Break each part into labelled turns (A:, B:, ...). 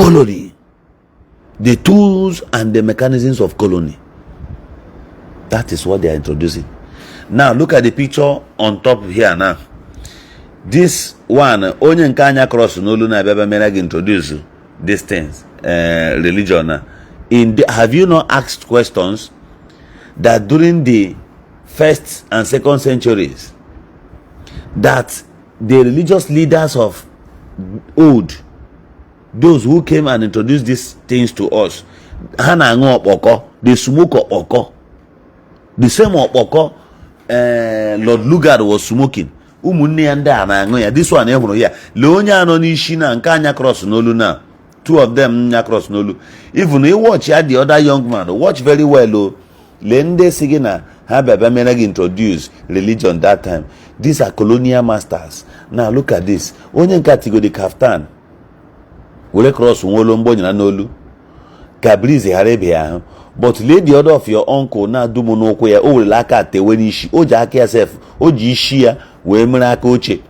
A: Colony, the tools and the mechanisms of colony, that is what they are introducing. Now look at the picture on top here. Now this one, onye nke anya cross n'olu na-abịa bịa mere gị introduce these things, religion na in the, have you not asked questions that during the first and second centuries that the religious leaders of old, those who came and introduced these things to us, ha na-aṅụ ọkpọkọ? They smoke ọkpọkọ, the same ọkpọkọ Lord Lugard was smoking. Ụmụnne ya ndị a na-aṅụ ya. This one ị hụrụ ya, lee onye a nọ n'isi na nke anya cross n'olu na two of them nya cross n'olu. Even ị watch ya, the other young man, watch very well o. Lee ndị si gị na ha bịa bịa mere gị introduce religion that time. These are colonial masters. Now look at this, onye nke tigodi kaftan were cross nwolu mgbonyere n'olu ka breeze ghara ịbịa ya ahụ. But lee the other of your uncle na-adụm n'ụkwụ ya, o werela aka tewe n'isi, o ji aka ya sef, o ji isi ya wee mere aka oche.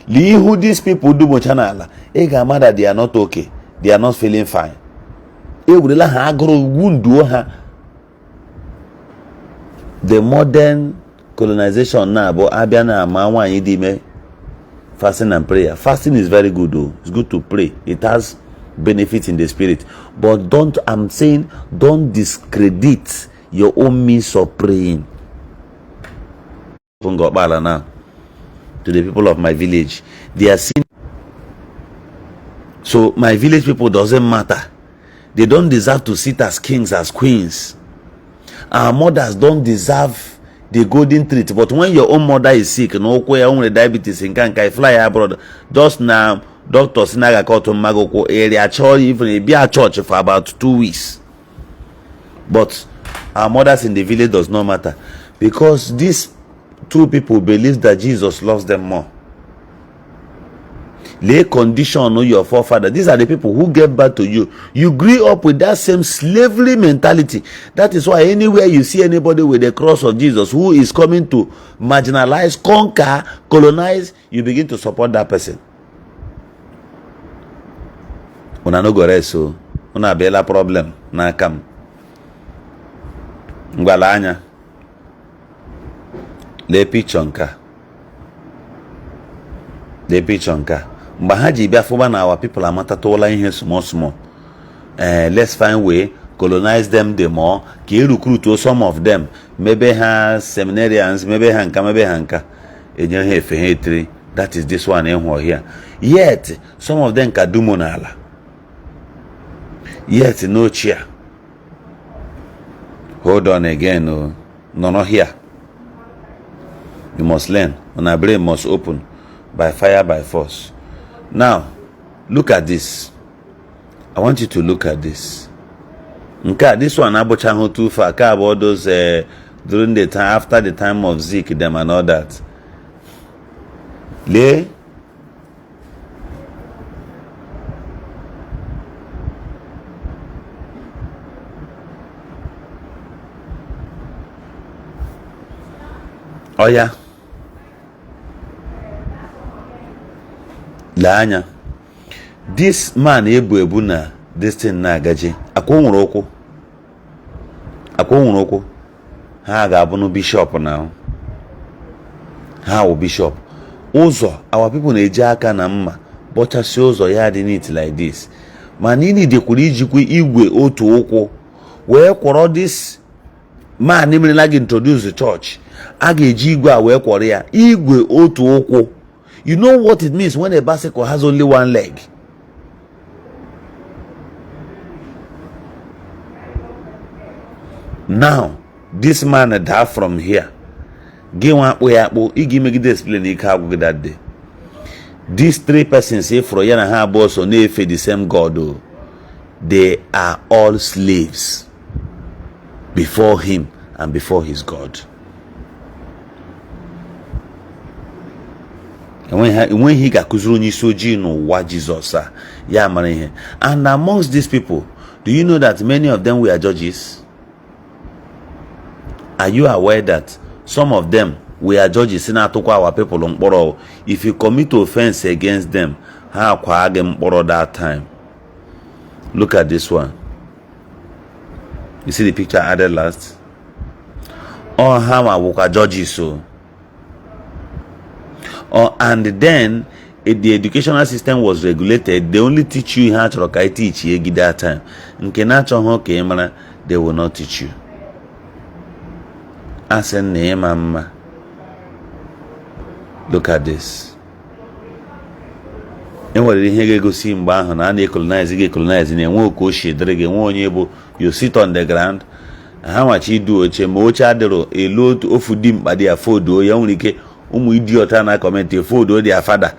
A: Lee ihu these people dumocha n'ala, ị ga-ama that they are not okay, they are not feeling fine. E werela ha agụrụ wunduo ha. The modern colonization na-abụ abịa na ama nwaanyị dị ime, fasting and prayer. Fasting is very good though. It's good to pray, it has benefit in the spirit, but don't, I'm saying, don't discredit your own means of praying. Ngokpala now to the people of my village, they are seeing. So my village people doesn't matter. They don't deserve to sit as kings, as queens. Our mothers don't deserve the golden treat. But when your own mother is sick na ụkwụ ya o nwere diabetes, nka nka, fly abroad just na doctor si na aga-akọtụ mma gị ụkwụ area chọọ, even bịa church for about 2 weeks. But our mothers in the village does not matter, because these two people believe that Jesus loves them more. Lay condition on your forefather. These are the people who gave birth to you. You grew up with that same slavery mentality. That is why anywhere you see anybody with the cross of Jesus who is coming to marginalize, conquer, colonize, you begin to support that person. Una no go rest o. Una abịala problem n'aka m. Ngwala anya lee picture nke a, lee picture nke a. Mgbe ha ji bịa fụba na our people amatatụla ihe small small, let's find way colonize them the more, ka e recruit some of them, mebe ha seminarians, mebe ha nka, mebe ha nka, enye ha efe ha etiri. That is this one ịhụ ọhịa. Yet some of them ka dumo n'ala, yet no chair. Hold on again o, nọrọ here. You must learn. Una brain must open by fire, by force. Now look at this. I want you to look at this. Nke a, this one abụchaghị too far ka abụọ, those during the time after the time of Zik them and all that. Lee ọya, lee anya. This man ebu ebu na this thing na-agaji akwa nwere ụkwụ, akwa nwere ụkwụ. Ha ga-abụnụ bishọp na ha wụ bishọp. Ụzọ our people na-eji aka na mma bọchasị ụzọ ya dị neat like this, mana ị nidekwuru ijikwa igwe otu ụkwụ wee kwọrọ this man merela gị introduce church. A ga-eji igwe a wee kwọrọ ya, igwe otu ụkwụ. You know what it means when a bicycle has only one leg? Now this man daa from here, gị nwa akpụ ya akpụ, ị ga-emegide explain ike agwụ gị that day. These three persons ịfụrụ ya na ha abụọ so na-efe the same God o. They are all slaves before him and before his God. Enweghị ị ga-akụziri onye isi ojii n'ụwa Jizọs a ya mara ihe. And amongst these people, do you know that many of them were judges? Are you aware that some of them were judges na-atụkwa our people mkpọrọ? If you commit offense against them, ha akwa gị mkpọrọ that time. Look at this one. You see the picture added last? Ọ ha ma wụkwa judges o. Oh, and then the educational system was regulated. They only teach you ihe a chọrọ ka e teach gị that time. Nke na-achọghị ka ị mara, they will not teach you. Asị na ịma mma. Look at this. E nwere ihe ga-egosi mgbe ahụ na a na-ecolonize gị ecolonize na-enwe oke ochie dịrị gị, enwe onye bụ you sit on the ground. Ha nwachi idu oche ma oche adịrọ elu otu ofu dimkpa dị ya foduo ya. Nwere ike ụmụ idiot a na-acomment foduo their father,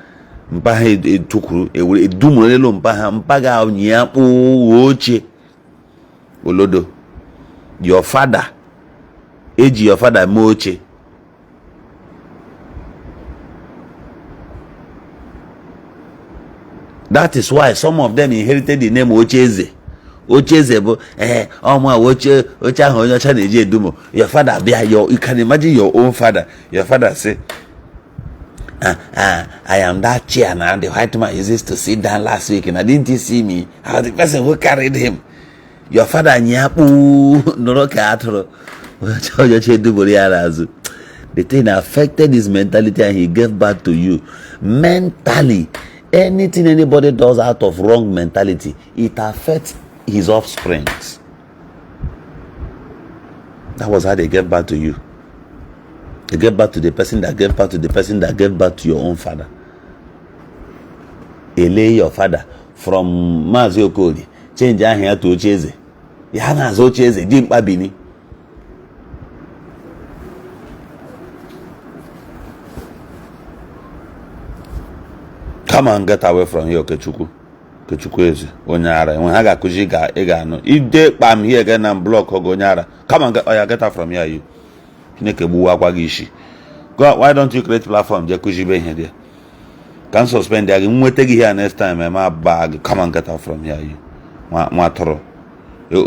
A: mpa ha etukwuru ewere edumuru elu mpa ha, mpa ga-anyi ya kpụọ oche olodo. Your father eji your father mee oche. That is why some of them inherited the name Ocheeze. Ocheeze bụ ee ọmụ oche oche ahụ onye ọcha na-eji edumo. Your father bịa, your, you can imagine your own father. Your father say, "Ah, ah, I am that chair now the white man uses to sit down last week, and didn't you see me? I was the person who carried him." Your father nyakpu nọrọ ka atụrụ onye ọcha eduburu ya n'azụ. The thing affected his mentality and he gave back to you mentally. Anything anybody does out of wrong mentality, it affects his offsprings. That was how they gave back to you. They gave back to the person that gave back to the person that gave back to your own father. Ele your father from Maazị Okorie, change aha ya to Ocheeze. Ya na-aza Ocheeze dimkpa Bini. Come and get away from here. Okechukwu, Okechukwu Eze, onye ara enwe ha ga-akụzi ị ga-anụ ide kpam here again na block oge onye ara. Come and get, oya, get out from here, you. Chineke gbuwakwa gị isi. Go, why don't you create platform jee kụzibe ihe dị ka m suspend ya gị nweta gị here next time eme baa gị. Come and get out from here, you nwa atụrụ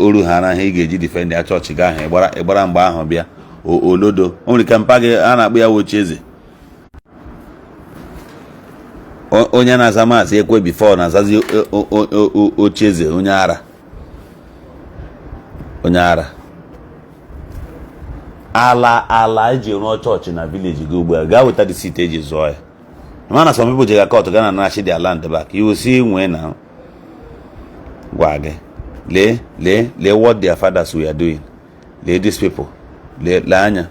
A: oru ha na ihe ị ga-eji defend ya chọọchị gị ahụ ịgbara mgbe ahụ bịa olodo. O nwere ike mpa gị a na-akpọ ya Ocheeze, onye na-aza maazị ekwe before na-azazi Ocheeze. Onye ara, onye ara. Ala ala eji rụọ chọọchị na village gị ugbu a, gaa weta receipt eji zụọ ya. Mana some people jega court ga na anachi their land back. You will see nwee na gwa gị, lee lee lee what their fathers were doing. Lee these people, lee, lee anya,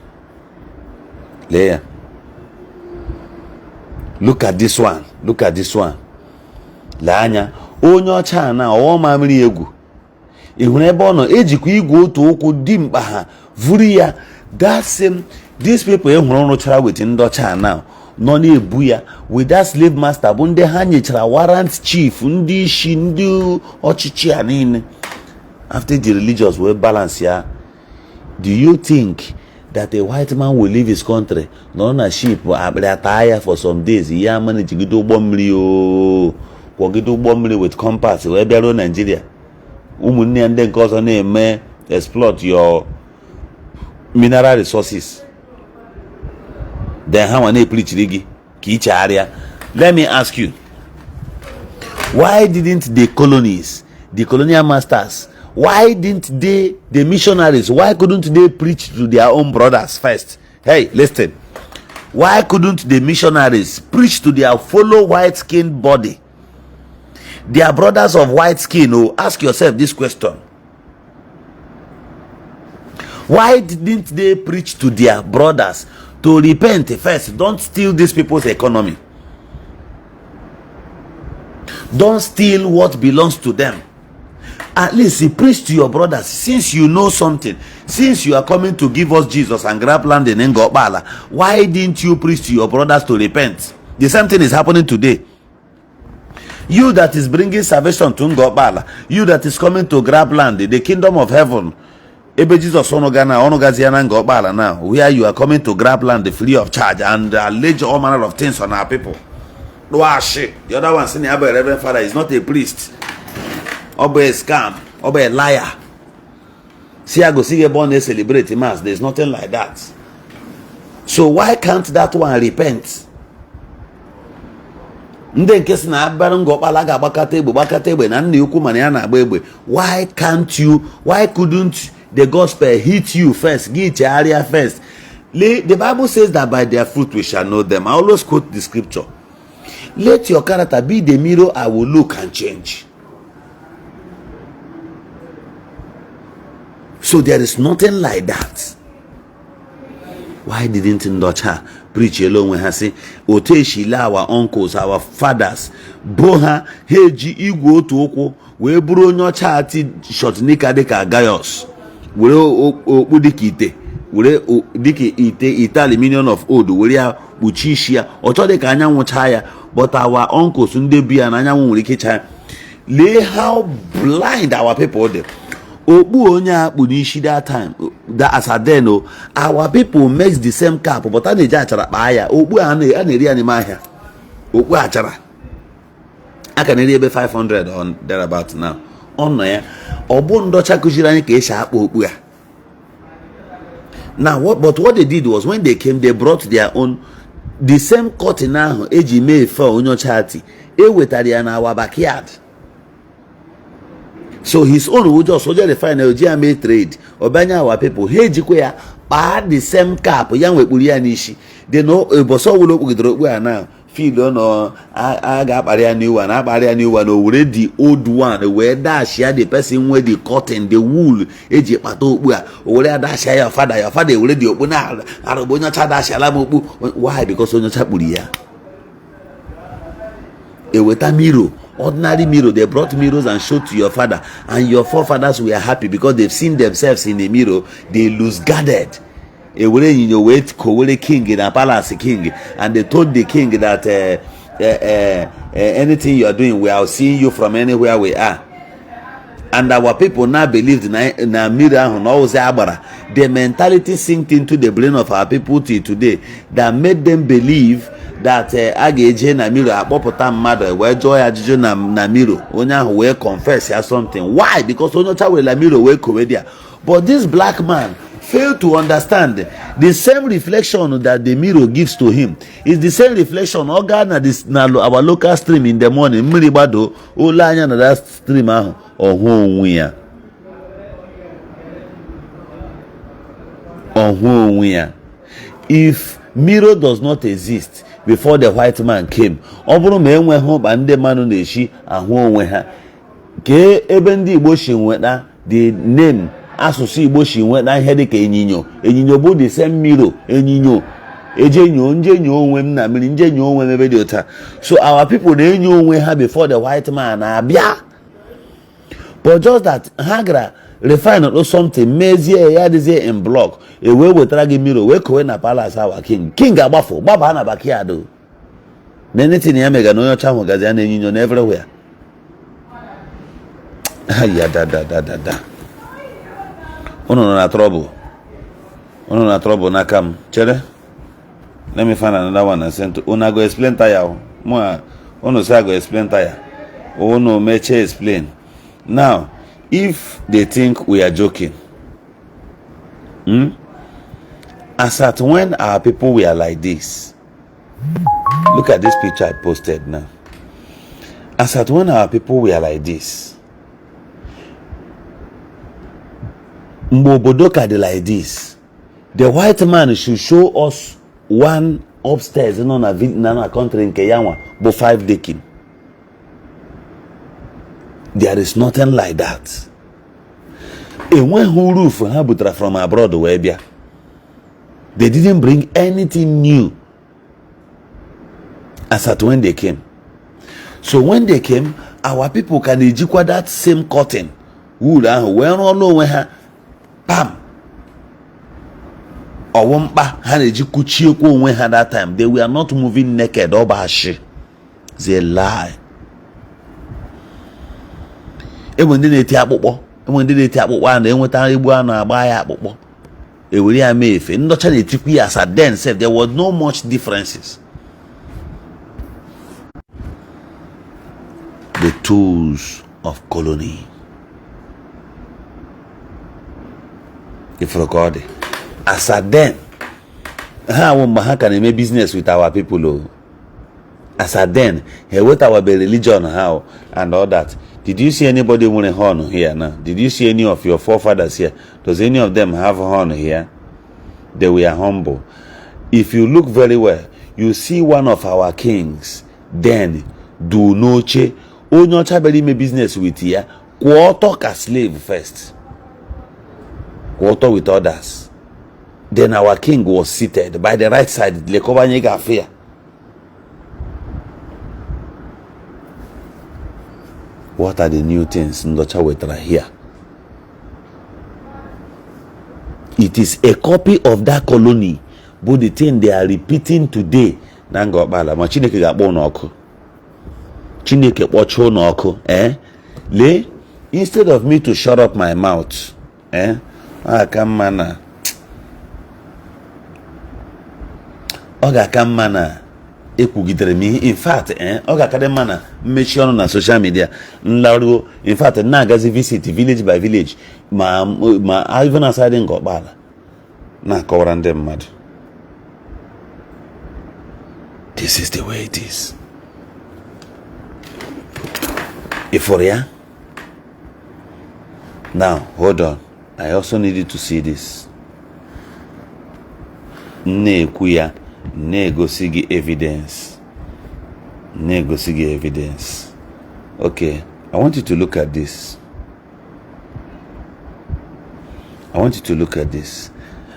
A: lee ya. Look at this one, look at this one. Lee anya onye ọcha na ọghọ mamịrị egwu. Ị hụrụ ebe ọ nọ ejikwa igwe otu ụkwụ dimkpa ha vuru ya. That same these people ị hụrụ rụchara with ndị ọcha now nọ na-ebu ya with that slave master bụ ndị ha nyechara warrant chief, ndị isi ndị ọchịchị a niile after the religious wee balance ya. Do you think that a white man will leave his country, nọrọ na ship, akpịrị ata ya for some days, ya managigide ụgbọ mmiri o kwọgide ụgbọ mmiri with compass wee bịaruo Nigeria, ụmụnne ya ndị nke ọzọ na-eme exploit your mineral resources, then ha nwa na-epreachiri gị ka ị chegharịa? Let me ask you, why didn't the colonies, the colonial masters, why didn't they, the missionaries, why couldn't they preach to their own brothers first? Hey, listen, why couldn't the missionaries preach to their fellow white skinned body, their brothers of white skin? Oh, ask yourself this question. Why didn't they preach to their brothers to repent first? Don't steal these people's economy. Don't steal what belongs to them. At least you preach to your brothers. Since you know something, since you are coming to give us Jesus and grab land in Ngokpala, why didn't you preach to your brothers to repent? The same thing is happening today. You that is bringing salvation to Ngokpala, you that is coming to grab land, the kingdom of heaven, ebe Jesus ọnụ ga na ọnụ gazi ya na Ngokpala now, where you are coming to grab land free of charge and allege all manner of things on our people. Lwashi. The other one saying Abba Reverend Father is not a priest. Ọ bụ a scam. Ọ bụ a liar. See, I go see a born celebrate mass. There's nothing like that. So why can't that one repent? Ndị nke si na abara Ngor Okpala ga-agbakọta egbe, gbakọta egbe na nna ukwu, mana ya na-agba egbe. Why can't you? Why couldn't the gospel hit you first, gị chegharịa first? The Bible says that by their fruit we shall know them. I always quote the scripture. Let your character be the mirror I will look and change. So there is nothing like that. Why didn't ndị ọcha preach elu onwe ha sị otu eshile our uncles, our fathers bo ha, ha eji igwe otu ụkwụ wee bụrụ onye ọcha ati short knicker dịka Gaius, were okpu dịka ite, were dịka ite, ite aluminium of old, were ya kpuchie isi ya, ọ chọọ dịka anyanwụ chaa ya. But our uncles ndị bi ya na anyanwụ nwere ike ịcha ya. Lee how blind our people dị. Okpu onye a kpu n'isi that time, that as at then o, our people makes the same cap, but a na-eji achara kpaa ya. Okpu a na-eri ya n'ime ahịa, okpu achara a ka na-eri ebe 500 or thereabout now. Ọ nọ ya, ọ bụ ndị ọcha kụziri anyị ka esi akpa okpu a. Now what, but what they did was, when they came, they brought their own, the same cotton ahụ eji mee efe onye ọcha ati, e wetara ya na our backyard. So his own wo just oje refine, oji ya mee trade, ọbanye our people, ha ejikwa ya kpaa the same cap ya nwekpuru ya n'isi. Then ụbọchị ọbụla o kpugidere okpu a na feel nọ a ga-akparị ya new one, akparị ya new one, o were the old one wee dash ya the person nwe the cotton, the wool eji kpata okpu a, o were ya dash ya father ya. Father ewere the okpu na arụgbu onye ọcha dashiala m okpu. Why? Because onye ọcha kpuru ya. Eweta mirror, ordinary mirror. They brought mirrors and showed to your father, and your forefathers were happy because they've seen themselves in a mirror. They lose guarded. Ewere ịnyịnya wee kowere king na palace king, and they told the king that anything you are doing, we are seeing you from anywhere we are. And our people now believed na mirror ahụ na ọwụzi agbara. The mentality sinked into the brain of our people till today that made them believe that a ga-eje na mirror akpọpụta mmadụ wee jụọ ya ajụjụ na mirror, onye ahụ wee confess ya something. Why? Because onye ọcha werela mirror wee kowe there. But this black man failed to understand the same reflection that the mirror gives to him is the same reflection ọ gaa na this, na our local stream in the morning, mmiri gbado ole anya na that stream ahụ, ọhụ onwe ya, ọhụ onwe ya. If mirror does not exist before the white man came, ọ bụrụ ma enweghị ụkpa ndị mmadụ na-echi ahụ onwe ha, kee ebe ndị Igbo si nweta the name, asụsụ Igbo si nweta ihe dịka enyinyo? Enyinyo bụ the same mirror. Enyinyo eje nyoo, nje nyoo onwe m na mmiri, nje nyoo onwe m ebe dị otu a. So our people na-enyo onwe ha before the white man abịa, but just that ha gara refine something, mezie ya adịzie in block, e wee wetara gị mirror wee kowe na palace our king. King agbafụ gbaba na backyard na anything ya mega na onye ọcha hụgazi ya na-enyinyo na everywhere ya. Da da da da da, unu nọ na trouble, unu nọ na trouble n'aka m. Chere, let me find another one and send to una. Go explain tire o. Mụ unu say I go explain tire, unu mechie explain. Now, if they think we are joking, As at when our people were like this, look at this picture I posted now. As at when our people were like this, mgbe obodo ka dị like this, the white man should show us one upstairs nọ na country nke ya nwa bụ five decking. There is nothing like that. Enweghị roof ha butere from abroad wee bịa. They didn't bring anything new as at when they came. So when they came, our people can ejikwa that same cotton wool ahụ wee rụọla onwe ha pam ọwụ mkpa ha na-eji kuchiekwa onwe ha. That time they were not moving naked. Ọ bụ ashị. It's a lie. Enwe ndị na-eti akpụkpọ, enwe ndị na-eti akpụkpọ a na-enweta egbu anụ, agba ya akpụkpọ, ewere ya mee efe. Ndị ọcha na-etikwa ya. As at then sef, there was no much differences. The tools of colony, ifuru ka ọ dị as at then. Ha awụ mgbe ha ka na-eme business with our people o. As at then, ha ewetawabe religion how and all that. Did you see anybody nwere horn here now? Did you see any of your forefathers here? Does any of them have horn here? They were humble. If you look very well, you see one of our kings then du n'oche, onye ọcha bịara ime business with ya, kwụọ ọtọ ka slave first, kwụọ ọtọ with others. Then our king was seated by the right side. Lekọba anyị ga-afụ ya. What are the new things ndị ọcha wetara here? It is a copy of that colony bụ the thing they are repeating today na Ngor Okpala. Ma Chineke ga-akpọ ụnụ ọkụ. Chineke kpọcha ụnụ ọkụ. Eh? Lee, instead of me to shut up my mouth, eh? Ọ ga-aka mma na ọ ga-aka mma na ekwugidere m ihe. In fact, eh, ọ ga-akadị mma na mmechi ọnụ na social media nlaruo. In fact, na-agazi visit village by village, ma even aside Ngor Okpala, na-akọwara ndị mmadụ this is the way it is. Ịfụrụ ya? Now hold on, I also need you to see this. Na-ekwu ya, na-egosi gị evidence, na-egosi gị evidence. Okay, I want you to look at this. I want you to look at this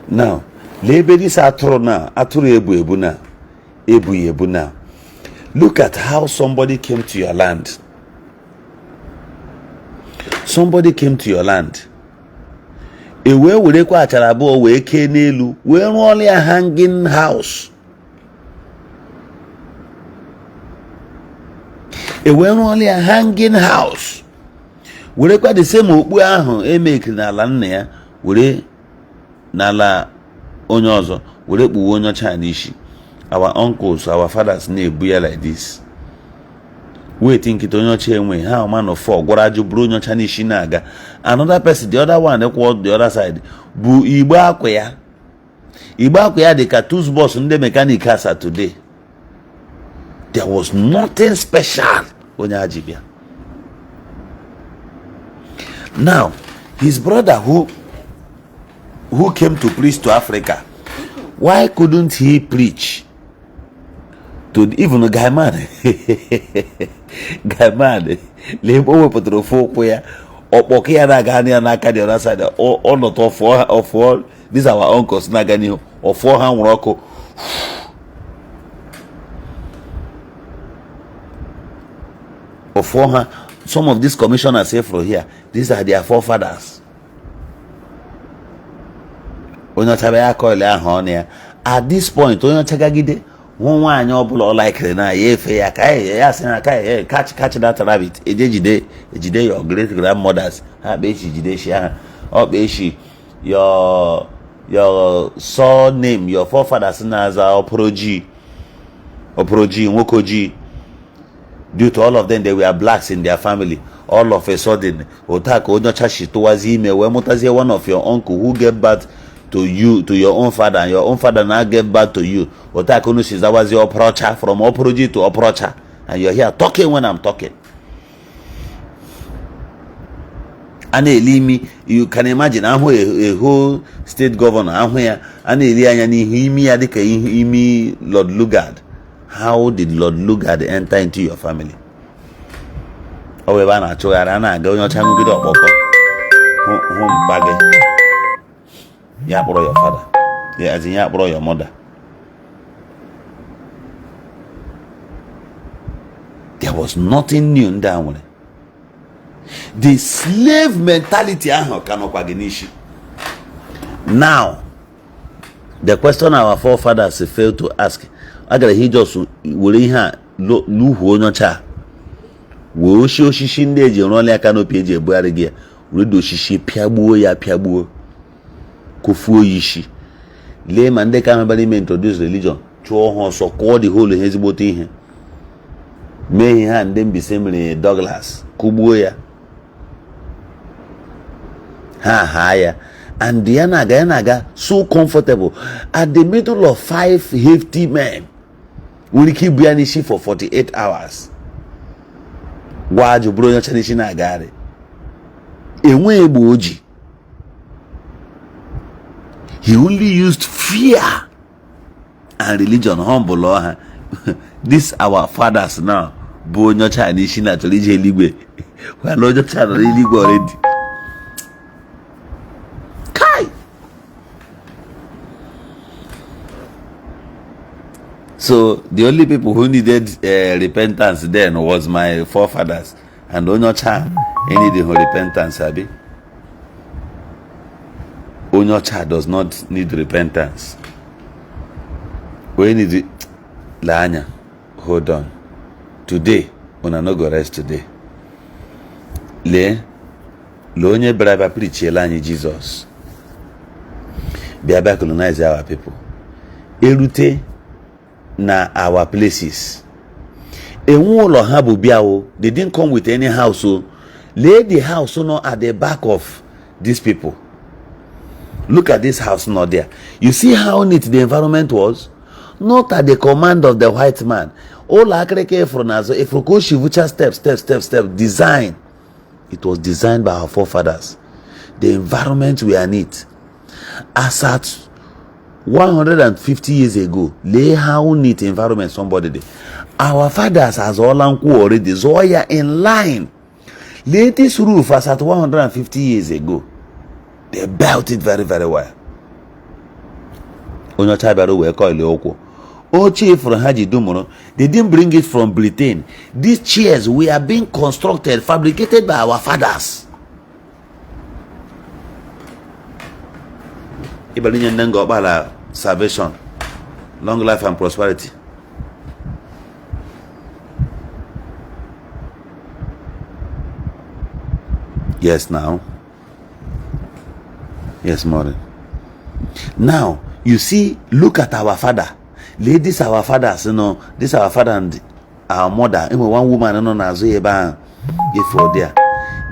A: now. Lee ebe this atụrụ na atụrụ ebu ebu na ebughị ebu na. Look at how somebody came to your land. Somebody came to your land, e wee werekwa achara abụọ wee kee n'elu wee rụọla ya hanging house. E wee rụọla ya hanging house, werekwa the same okpu ahụ emekiri n'ala nna ya, were n'ala onye ọzọ were kpuwe onye ọcha n'isi. Our uncles, our fathers na-ebu ya like this. Wait, nkịta onye ọcha enwe ha ọma nọ fọ gwara ajụ bụrụ onye ọcha n'isi na-aga. Another person, the other one kwụ the other side, bụ igbe akwa ya. Igbe akwa ya dị ka toolbox ndị mechanic asa today. There was nothing special onye a ji bịa. Now his brother who came to preach to Africa, why couldn't he preach to even guy man? Guy man, lee o wepụtara ofu ụkwụ ya, ọkpọkọ ya na-aga ya n'aka the other side. Ọ nọtọ ọfụọ ọfụọ. These our uncles na-aga n'ihu, ọfụọ ha nwụrụ ọkụ. Ọfụọ ha. Some of these commissioners say from here, these are their forefathers. Onye ọcha bịa ya kọil ahụ ọnụ ya. At this point, onye ọcha gagide hụ nwaanyị ọbụla ọ laikiri na ya efe ya ka ya sị na ka ya catch, catch that rabbit. Eje jide, ejide your great grandmothers. Ha kpa echi jide shi ha ọ kpa echi your surname, your forefathers na-aza ọpụrụji, ọpụrụji nwoke ojii. Due to all of them, they were blacks in their family. All of a sudden, otu a ka onye ọcha si tụwazie ime wee mụtazie one of your uncle who gave birth to you, to your own father, and your own father now gave birth to you. Otu a ka unu si zawazie ọpụrọcha, from ọpụrụji to ọpụrọcha. And you're here talking when I'm talking. A na-eli imi. You can imagine, ahụ a whole state governor, ahụ ya a na-eli anya n'ihu, imi ya dịka ihu imi Lord Lugard. How did Lord Lugard enter into your family? Ọ bụ ebe a na-achụgharị a na-aga. Onye ọcha ṅụgide ọkpọkọ hụ mpa gị, ya kpọrọ your father, ya as in ya kpọrọ your mother. There was nothing new ndị a nwere. The slave mentality ahụ ka nọkwa gị n'isi. Now the question our forefathers failed to ask, a gara ha just were ihe a luhuo onye ọcha, wee oshi osisi ndị eji rụọla ya canopy eji ebugharị gị ya, were dị osisi pịagbuo ya, pịagbuo, kofuo ya isi. Lee ma ndị ka ahụ bịara ime introduce religion, chụọ ha ọsọ, kụọ the whole ha ezigbote ihe, mee ihe ha ndị Mbaise mere Douglas, kụgbuo ya, ha haa ya. And ya na-aga, ya na-aga so comfortable at the middle of five hefty men. Nwere ike ibu ya n'isi for 48 hours. Gwa ajụ bụrụ onye ọcha n'isi na-agagharị. Enwe egbe o ji. He only used fear and religion humble ha. This our fathers now bụ onye ọcha n'isi na chọrọ ije eluigwe. While onye ọcha nọ n'eluigwe already. Kai! So the only people who needed repentance then was my forefathers. And onye ọcha needed repentance, abi? Onye ọcha does not need repentance. Onye need lee anya, hold on. Today, una no go rest today. Lee, lee onye bịara bịa preachiela anyị Jizọs. Bịa bịa colonize our people. Erute na our places. Enwe ụlọ ha bụ bịa o, they didn't come with any house o. Lee the house nọ at the back of these people. Look at this house not there. You see how neat the environment was? Not at the command of the white man. Ụlọ akịrịka efuru n'azụ efuru ka o si vucha step step step step design. It was designed by our forefathers. The environment were neat. As at 150 years ago, lee how neat environment somebody did. Our fathers azụọla nkwụ already, zụọ ya in line. Lee this roof as at 150 years ago. They built it very very well. Onye ọcha bịara wee kọịlị ụkwụ. Oche ifuru ha ji dumụrụ, they didn't bring it from Britain. These chairs were being constructed, fabricated by our fathers. Ịbara inye nne nga ọkpala salvation, long life and prosperity. Yes, now. Yes, morning. Now, you see, look at our father. Ladies, our fathers, you know, this our father and our mother. Enwe one woman nọ n'azụ ebe ahụ ifo there.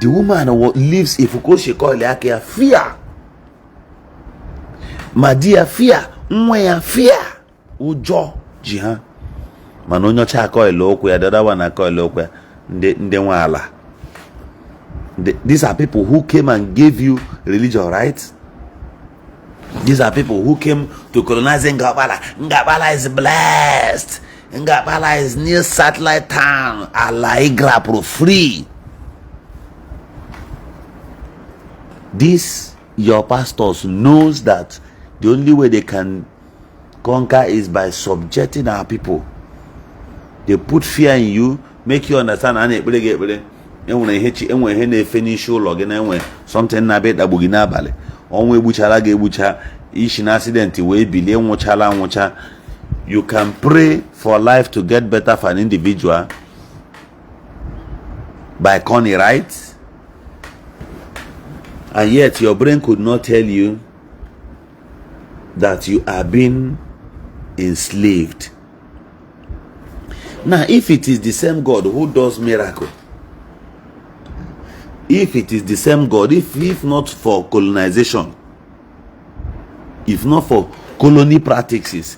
A: The woman lives ifuko she call aka ya fear. Ma di ya fear, nwa ya fear. Ụjọ ji ha. Mana onye ọcha akọile okwu ya, the other one akọile okwu ya, ndị ndị nwe ala. These are people who came and gave you religion, right? These are people who came to colonize Ngabala. Ngabala is blessed. Ngabala is new satellite town. Ala Igrapro free. This your pastors knows that the only way they can conquer is by subjecting our people. They put fear in you, make you understand na a na-ekpere gị ekpere. Enwere ihe chi enwere ihe na-efe n'isi ụlọ gị na enwe something na-abịa ịdagbu gị n'abalị. Ọnwụ egbuchala gị egbucha isi na accident wee bilie nwụchala anwụcha. You can pray for life to get better for an individual by Connie, right? And yet your brain could not tell you that you are being enslaved. Now, if it is the same God who does miracle, if it is the same God, if not for colonization, if not for colony practices,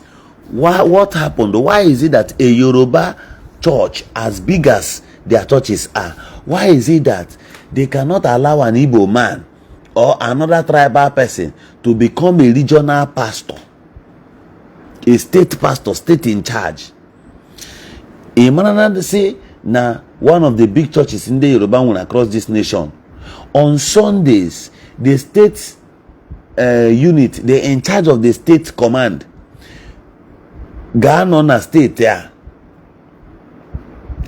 A: what happened? Why is it that a Yoruba church, as big as their churches are, why is it that they cannot allow an Igbo man or another tribal person to become a regional pastor, a state pastor, state in charge? Ị mara na say na one of the big churches ndị Yoruba nwere across this nation, on Sundays, the state unit, the in charge of the state command, ga-anọ na steeti a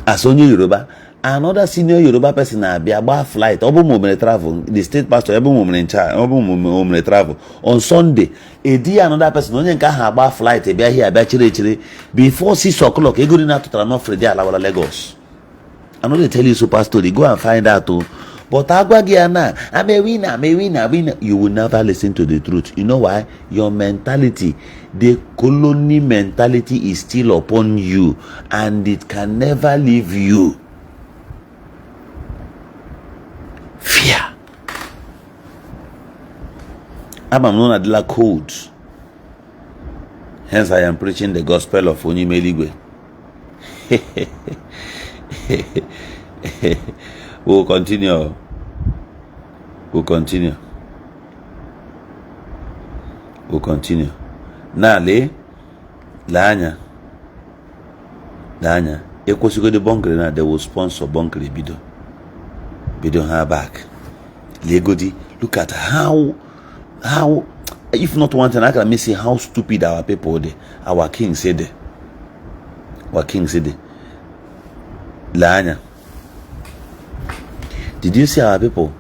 A: as onye Yoruba. Another senior Yoruba person na-abịa gbaa flight. Ọ bụ ma o mere travel, the state pastor, ebe ma o mere ncha, ọ bụ ma o mere travel on Sunday, edi ya another person, onye nke ahụ agba flight bịa here, abịa chere echere before 6 o'clock, ego niile atụtara n'offering alawara Lagos. I no dey tell you super story, go and find out o. But agwa gị ya na I'm a winner, I'm a winner, winner. You will never listen to the truth. You know why? Your mentality, the colony mentality, is still upon you and it can never leave you. Fear. Ama m na ụnụ adịla cold. Hence I am preaching the gospel of onye ime eluigwe. We'll continue. We'll continue. We'll continue. Now, lee lee anya lee anya ekwesịgodi bunkering na they will sponsor bunkering bido bido ha back legodi. Look at how if not one thing, I can see how stupid our people dey, our kings dey, our kings dey. Lee anya, did you see our people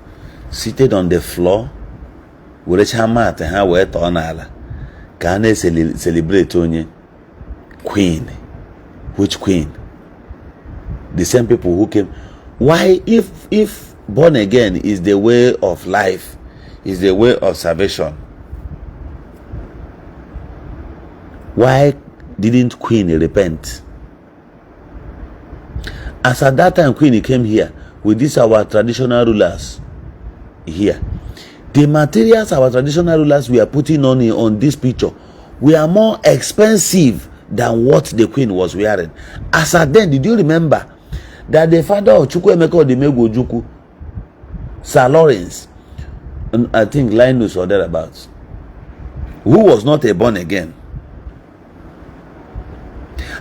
A: seated on the floor, werecha mat ha wee tọọ n'ala ka a na-celebrate onye queen? Which queen? The same people who came. Why, if born again is the way of life, is the way of salvation, why didn't queen repent? As at that time queen came here with this our traditional rulers here, the materials our traditional rulers were putting on this picture were more expensive than what the queen was wearing. As at then, did you remember that the father of Chukwuemeka Odumegwu Ojukwu, Sir Lawrence, and I think Linus or thereabouts, who was not a born again,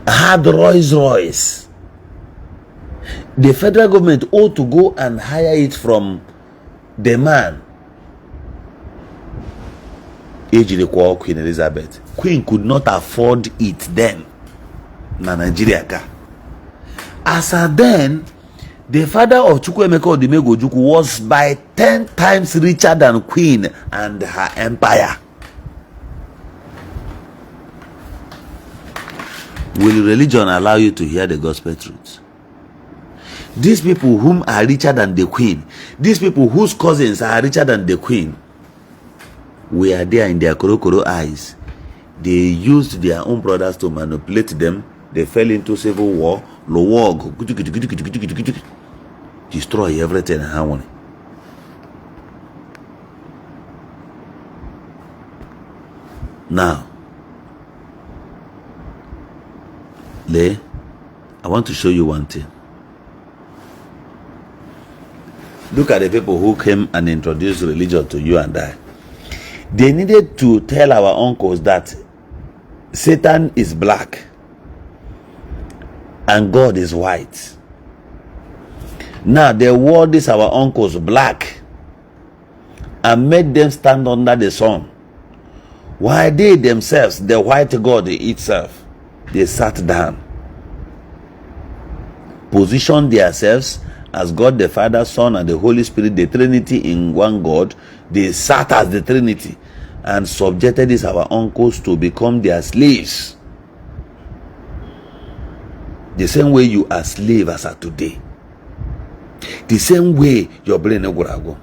A: had Rolls Royce? The federal government ought to go and hire it from the man ejiri kwụọ Queen Elizabeth. Queen could not afford it then na Nigeria ka. As at then, the father of Chukwuemeka Odumegwu Ojukwu was by 10 times richer than Queen and her empire. Will religion allow you to hear the gospel truth? These people whom are richer than the queen, these people whose cousins are richer than the queen, were there in their korokoro eyes. They used their own brothers to manipulate them. They fell into civil war, lụwa ọgụ, destroy everything ha nwere. Now, lee, I want to show you one thing. Look at the people who came and introduced religion to you and I. They needed to tell our uncles that Satan is black and God is white. Now they wore this our uncles black and made them stand under the sun, while they themselves, the white God itself, they sat down, positioned themselves as God the Father, Son, and the Holy Spirit, the Trinity in one God. They sat as the Trinity and subjected these our uncles to become their slaves. The same way you are slave as at today. The same way your brain gwụrụ agwụ.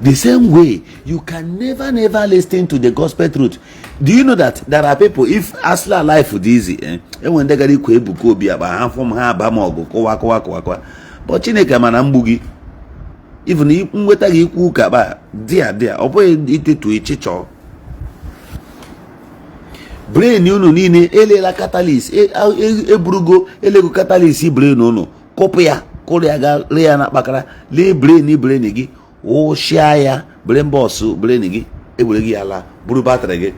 A: The same way you can never, never listen to the gospel truth. Do you know that there are people, if asla life dị easy, eh? Enwe ndị gara ikwe Ebuka Obi akpa ha fụm ha aba m ọgụ kụwa kụwa kụwa kụwa. But Chineke mana mgbu gị. Even nweta gị ikwu ụka kpa dị a dị a ọ bụghị itetu ịchịchọ. Brain unu niile elela catalyst eburugo elego catalyst brain unu kụpụ ya kụrụ ya ga lee ya na kpakara lee brain brain gị wụshịa ya brain box brain gị ewere gị ya laa buru battery gị.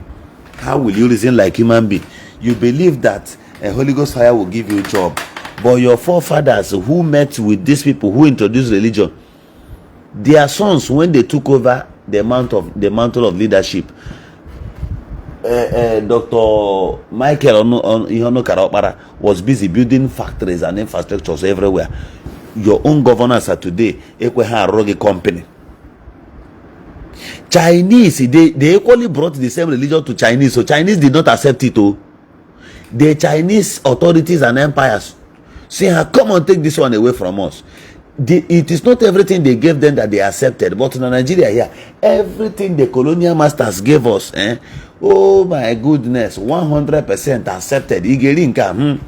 A: How will you reason like human being? You believe that a Holy Ghost fire will give you job, but your forefathers who met with these people who introduced religion, their sons, when they took over the mantle of leadership, Dr. Michael Iheonukara Okpara was busy building factories and infrastructures everywhere. Your own governors are today ekwe ha arụ gị company. Chinese, they equally brought the same religion to Chinese, so Chinese did not accept it. Oh, the Chinese authorities and empires say, ah, come on, take this one away from us. It is not everything they gave them that they accepted, but in Nigeria here, everything the colonial masters gave us, eh? Oh my goodness, 100% accepted. Ị ga-eri nke a,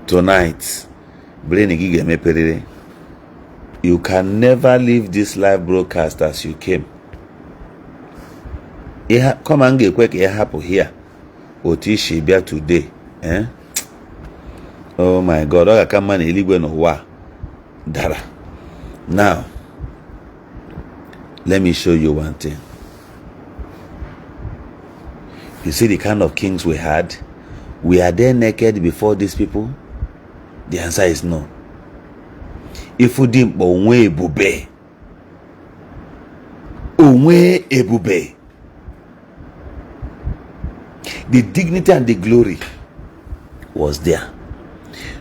A: Tonight, brain gị ga-emeperịrị. You can never leave this live broadcast as you came. Kama m ga-ekwe ka ị hapụ here otu i si bịa today, eh? Oh my God, ọ ga-aka mma na eluigwe n'ụwa dara. Now, let me show you one thing. You see the kind of kings we had? We are there naked before these people? The answer is no. Ifu dimkpa onwe ebube. Onwe ebube. The dignity and the glory was there.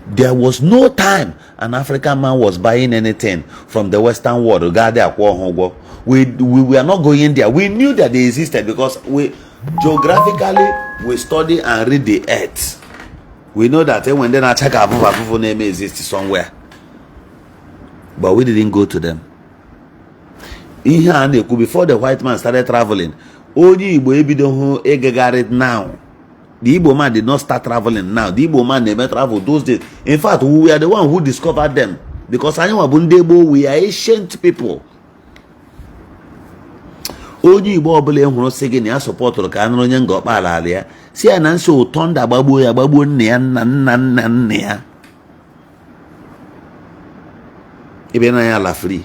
A: There was no time an African man was buying anything from the Western world. Gaa there akwụọ ha ụgwọ. We were not going there. We knew that they existed because we geographically we study and read the earth. We know that enwe ndị na-acha ka afụfụ afụfụ na-eme exist somewhere. But we didn't go to them. Ihe a na-ekwu before the white man started traveling, onye Igbo ebidoghị ịgagharị now. The Igbo man did not start traveling now. The Igbo man na-eme travel those days. In fact, we were the one who discovered them because anyị nwa bụ ndị gboo, we are ancient people. Onye Igbo ọbụla ị hụrụ sị gị na ya sọpọtụrụ ka a nụrụ onye Ngor Okpala ala ya, si ya na nso ụtọ ndị agbagbuo ya gbagbuo nna ya nna nna nna nna ya ebe na ya ala free.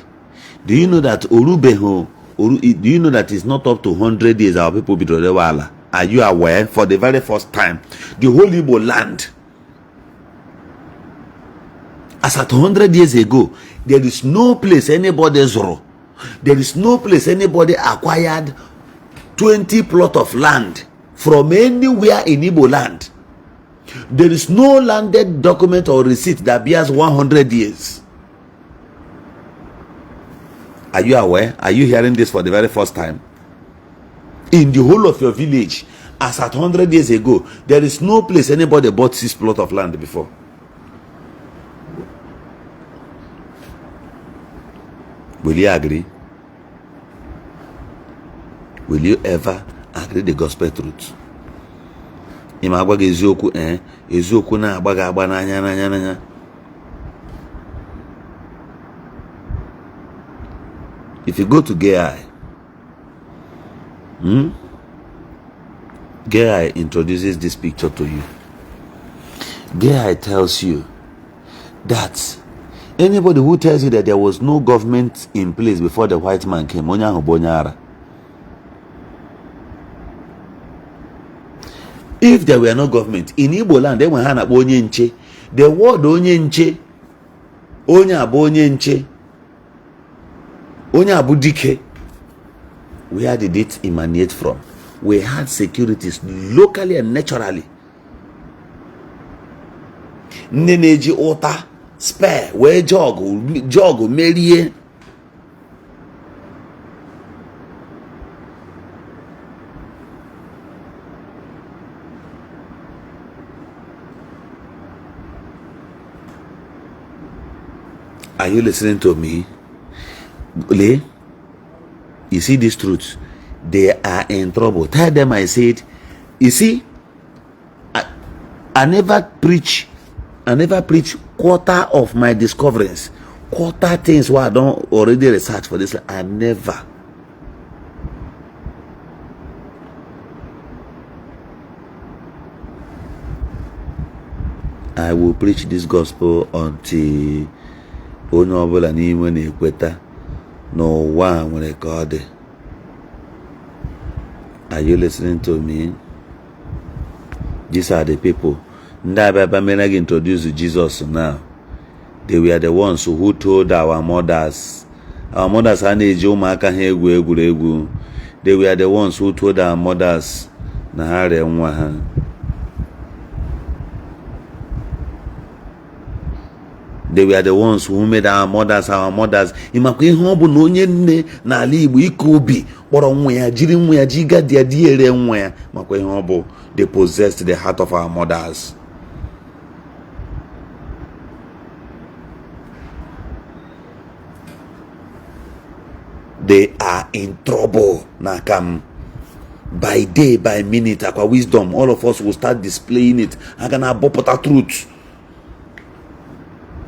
A: Do you know that orubeghị oru? Do you know that it's not up to 100 years our people bidoro rewe ala? Are you aware? For the very first time, the whole Igbo land, as at 100 years ago, there is no place anybody zụrụ, there is no place anybody acquired 20 plot of land from anywhere in Igbo land. There is no landed document or receipt that bears 100 years. Are you aware? Are you hearing this for the very first time? In the whole of your village, as at 100 years ago, there is no place anybody bought 6 plot of land before. Will you agree? Will you ever agree the gospel truth? Ị ma agwa gị eziokwu, ee, eziokwu na-agba gị agba n'anya n'anya n'anya. If you go to Gai, Gai introduces this picture to you. Gai tells you that anybody who tells you that there was no government in place before the white man came, onye ahụ bụ onye ara. If there were no government in Igbo land, enwe ha na-akpọ onye nche. The word onye nche, onye abụ onye nche, onye abụ dike. Where did it emanate from? We had securities locally and naturally. Ndị na-eji ụta spear wee jọgụ merie. Are you listening to me? Lee, you see this truth? They are in trouble. Tell them I said, you see, I never preach, I never preach quarter of my discoveries, quarter things where I don't already research for this. I never. I will preach this gospel until onye ọbụla n'ime na-ekweta n'ụwa a nwere ka ọ dị. Are you listening to me? These are the people. Ndị abịa bịa mere gị introduce Jesus now. They were the ones who told our mothers. Our mothers ha na-eji ụmụaka ha egwu egwuregwu. They were the ones who told our mothers na ha ree nwa ha. They were the ones who made our mothers our mothers. Ị makwa ihe ọ bụ na onye nne n'ala Igbo ike obi kpọrọ nwa ya jiri nwa ya ji gadi ya di ere nwa ya makwa ihe ọ bụ. They possessed the heart of our mothers. They are in trouble n'aka m. By day, by minute, akwa wisdom, all of us will start displaying it. A ga na-abọpụta truth.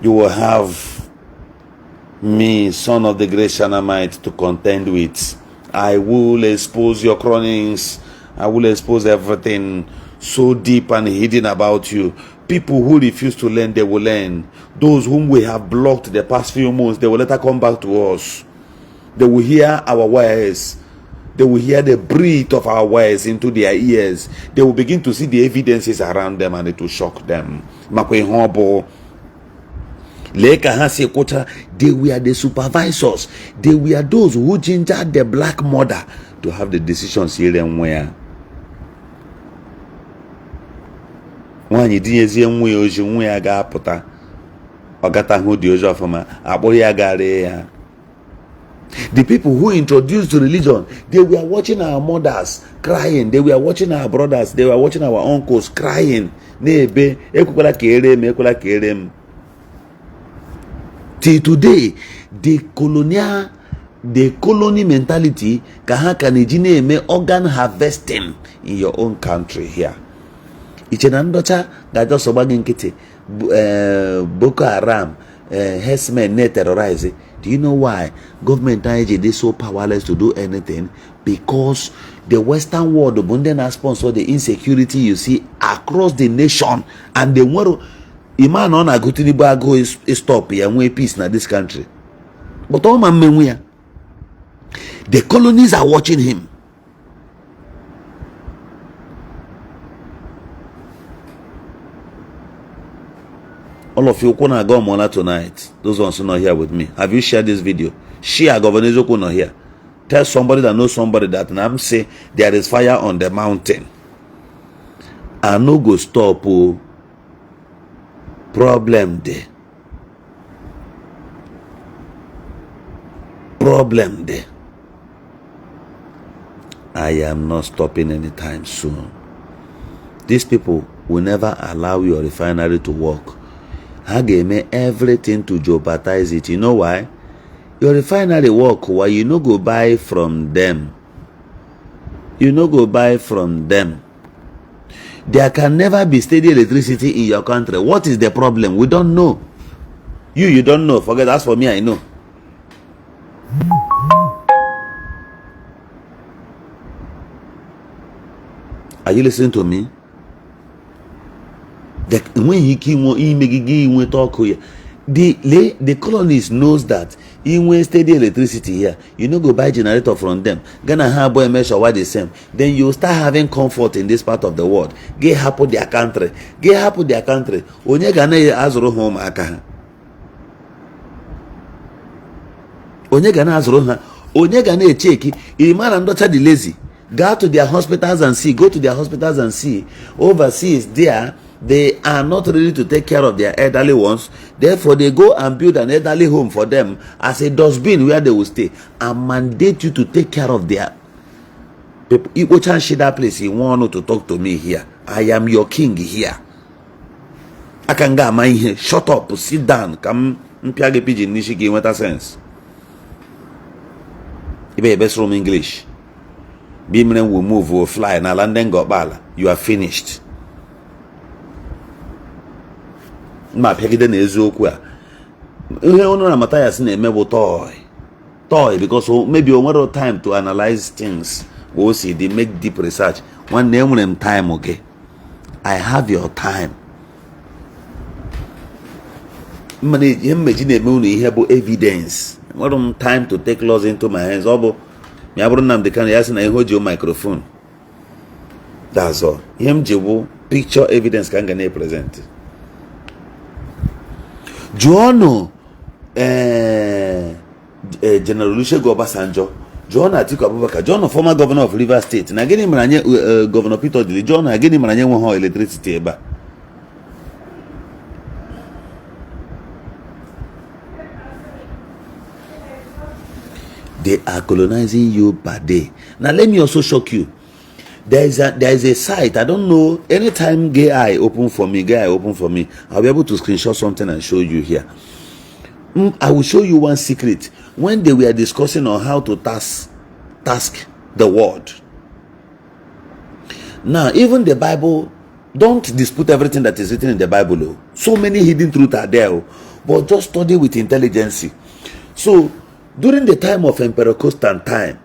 A: You will have me, son of the great Shanamite, to contend with. I will expose your crunnings. I will expose everything so deep and hidden about you. People who refuse to learn, they will learn. Those whom we have blocked the past few months, they will later come back to us. They will hear our words. They will hear the breath of our words into their ears. They will begin to see the evidences around them and it will shock them. Makwa ihe ọ bụ lee ka ha si kwụcha. They were the supervisors. They were those who gingered the black mother to have the decisions ire nwa ya. Nwaanyị dinyezie nwa ya ozi, nwa ya ga-apụta ọ gatahụ dị ozi ọfụma, akpụrụ ya gaa ree ya. The people who introduced religion, they were watching our mothers crying, they were watching our brothers, they were watching our uncles crying, na-ebe ekwekwala ka ere m, ekwela ka ere m. Till today, the colonial, the colony mentality ka ha ka na-eji na-eme organ harvesting in your own country here. Iche na ndọcha ga-ajọsọ gba gị nkịtị, Boko Haram, herdsmen na-terrorize. Do you know why gọọmenti anyị ji dị so powerless to do anything? Because the Western world bụ ndị na-sponsor the insecurity you see across the nation, and the nwere ima na ọ na-agụ Tinubu agụụ stop ya nwee peace na this country, but ọ ma mmenwu ya. The colonies are watching him. All of you ụkwụ na-aga ọmụọla tonight. Those ones not here with me, have you shared this video? Share. Governor Eziokwu nọ here. Tell somebody that knows somebody that na m say there is fire on the mountain. I no go stop o. Problem dey, problem dey. I am not stopping anytime soon. These people will never allow your refinery to work. Ha ga-eme everything to jeopardize it. You know why? Your refinery work, why you no go buy from them? You no go buy from them. There can never be steady electricity in your country. What is the problem? We don't know. You don't know, forget. As for me, I know. Are you listening to me? Enweghị ike imegide inweta ọkụ ya. The colonists knows that inwe steady electricity here, you no go buy generator from them. Ghana ha abụọ eme showa the same, then you start having comfort in this part of the world. Gị hapụ their country, gị hapụ their country. Onye ga na-azụrụ ha ụmụaka ha? Onye ga na-azụrụ ha? Onye ga na-echeki? Ị na ndọcha dị lazy. Go to their hospitals and see. Go to their hospitals and see. Overseas there, they are not ready to take care of their elderly ones. Therefore, they go and build an elderly home for them as a dustbin where they will stay and mandate you to take care of their people. Ikpocha nshi that place. You want to talk to me here? I am your king here. Aka nga ama ihe. Shut up, sit down, ka m mpịa gị pidgin n'isi ka ị nweta sense. Ibe ebe sụrụ m English bi mere will move, will fly n'ala ndị nga ọkpala. You are finished. Ma pịagide na eziokwu a, ihe unu na Mathias na-eme bụ toy toy, because maybe o nwere time to analyze things o si dị, make deep research. Nwanne, enwere m time gị. I have your time. Ihe mmeji na-eme unu ihe bụ evidence. Enwere m time to take laws into my hands. Ọ bụ ma ya bụrụ Nnamdi Kanu ya sị na ihe o ji microphone, that's all. Ihe m ji bụ picture evidence ka m ga na-epresent. Jụọnụ ee General Olusegun Obasanjo, jụọ na Atiku Abubakar, jụọ na former governor of Rivers State na gịnị mere anyị, Governor Peter Odili, jụọ na gịnị mere anyị enweghị electricity ebe a. They are colonizing you per day. Now let me also shock you. There is a site, I don't know, anytime gay eye open for me, gay eye open for me, I'll be able to screenshot something and show you here. I will show you one secret. When they were discussing on how to task the world. Now, even the Bible, don't dispute everything that is written in the Bible. Oh. So many hidden truths are there, oh, but just study with intelligence. So, during the time of Emperor Constantine,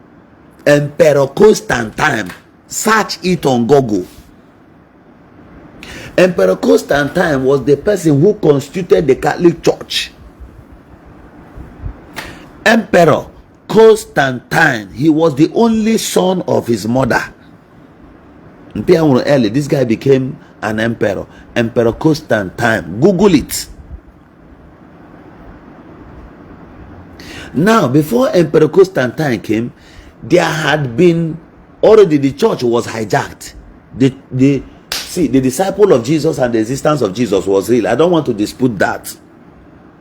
A: Emperor Constantine. Search it on Google. Emperor Constantine was the person who constituted the Catholic Church. Emperor Constantine, he was the only son of his mother. Early, this guy became an emperor. Emperor Constantine. Google it. Now, before Emperor Constantine came, there had been already the church was hijacked. The disciple of Jesus and the existence of Jesus was real. I don't want to dispute that.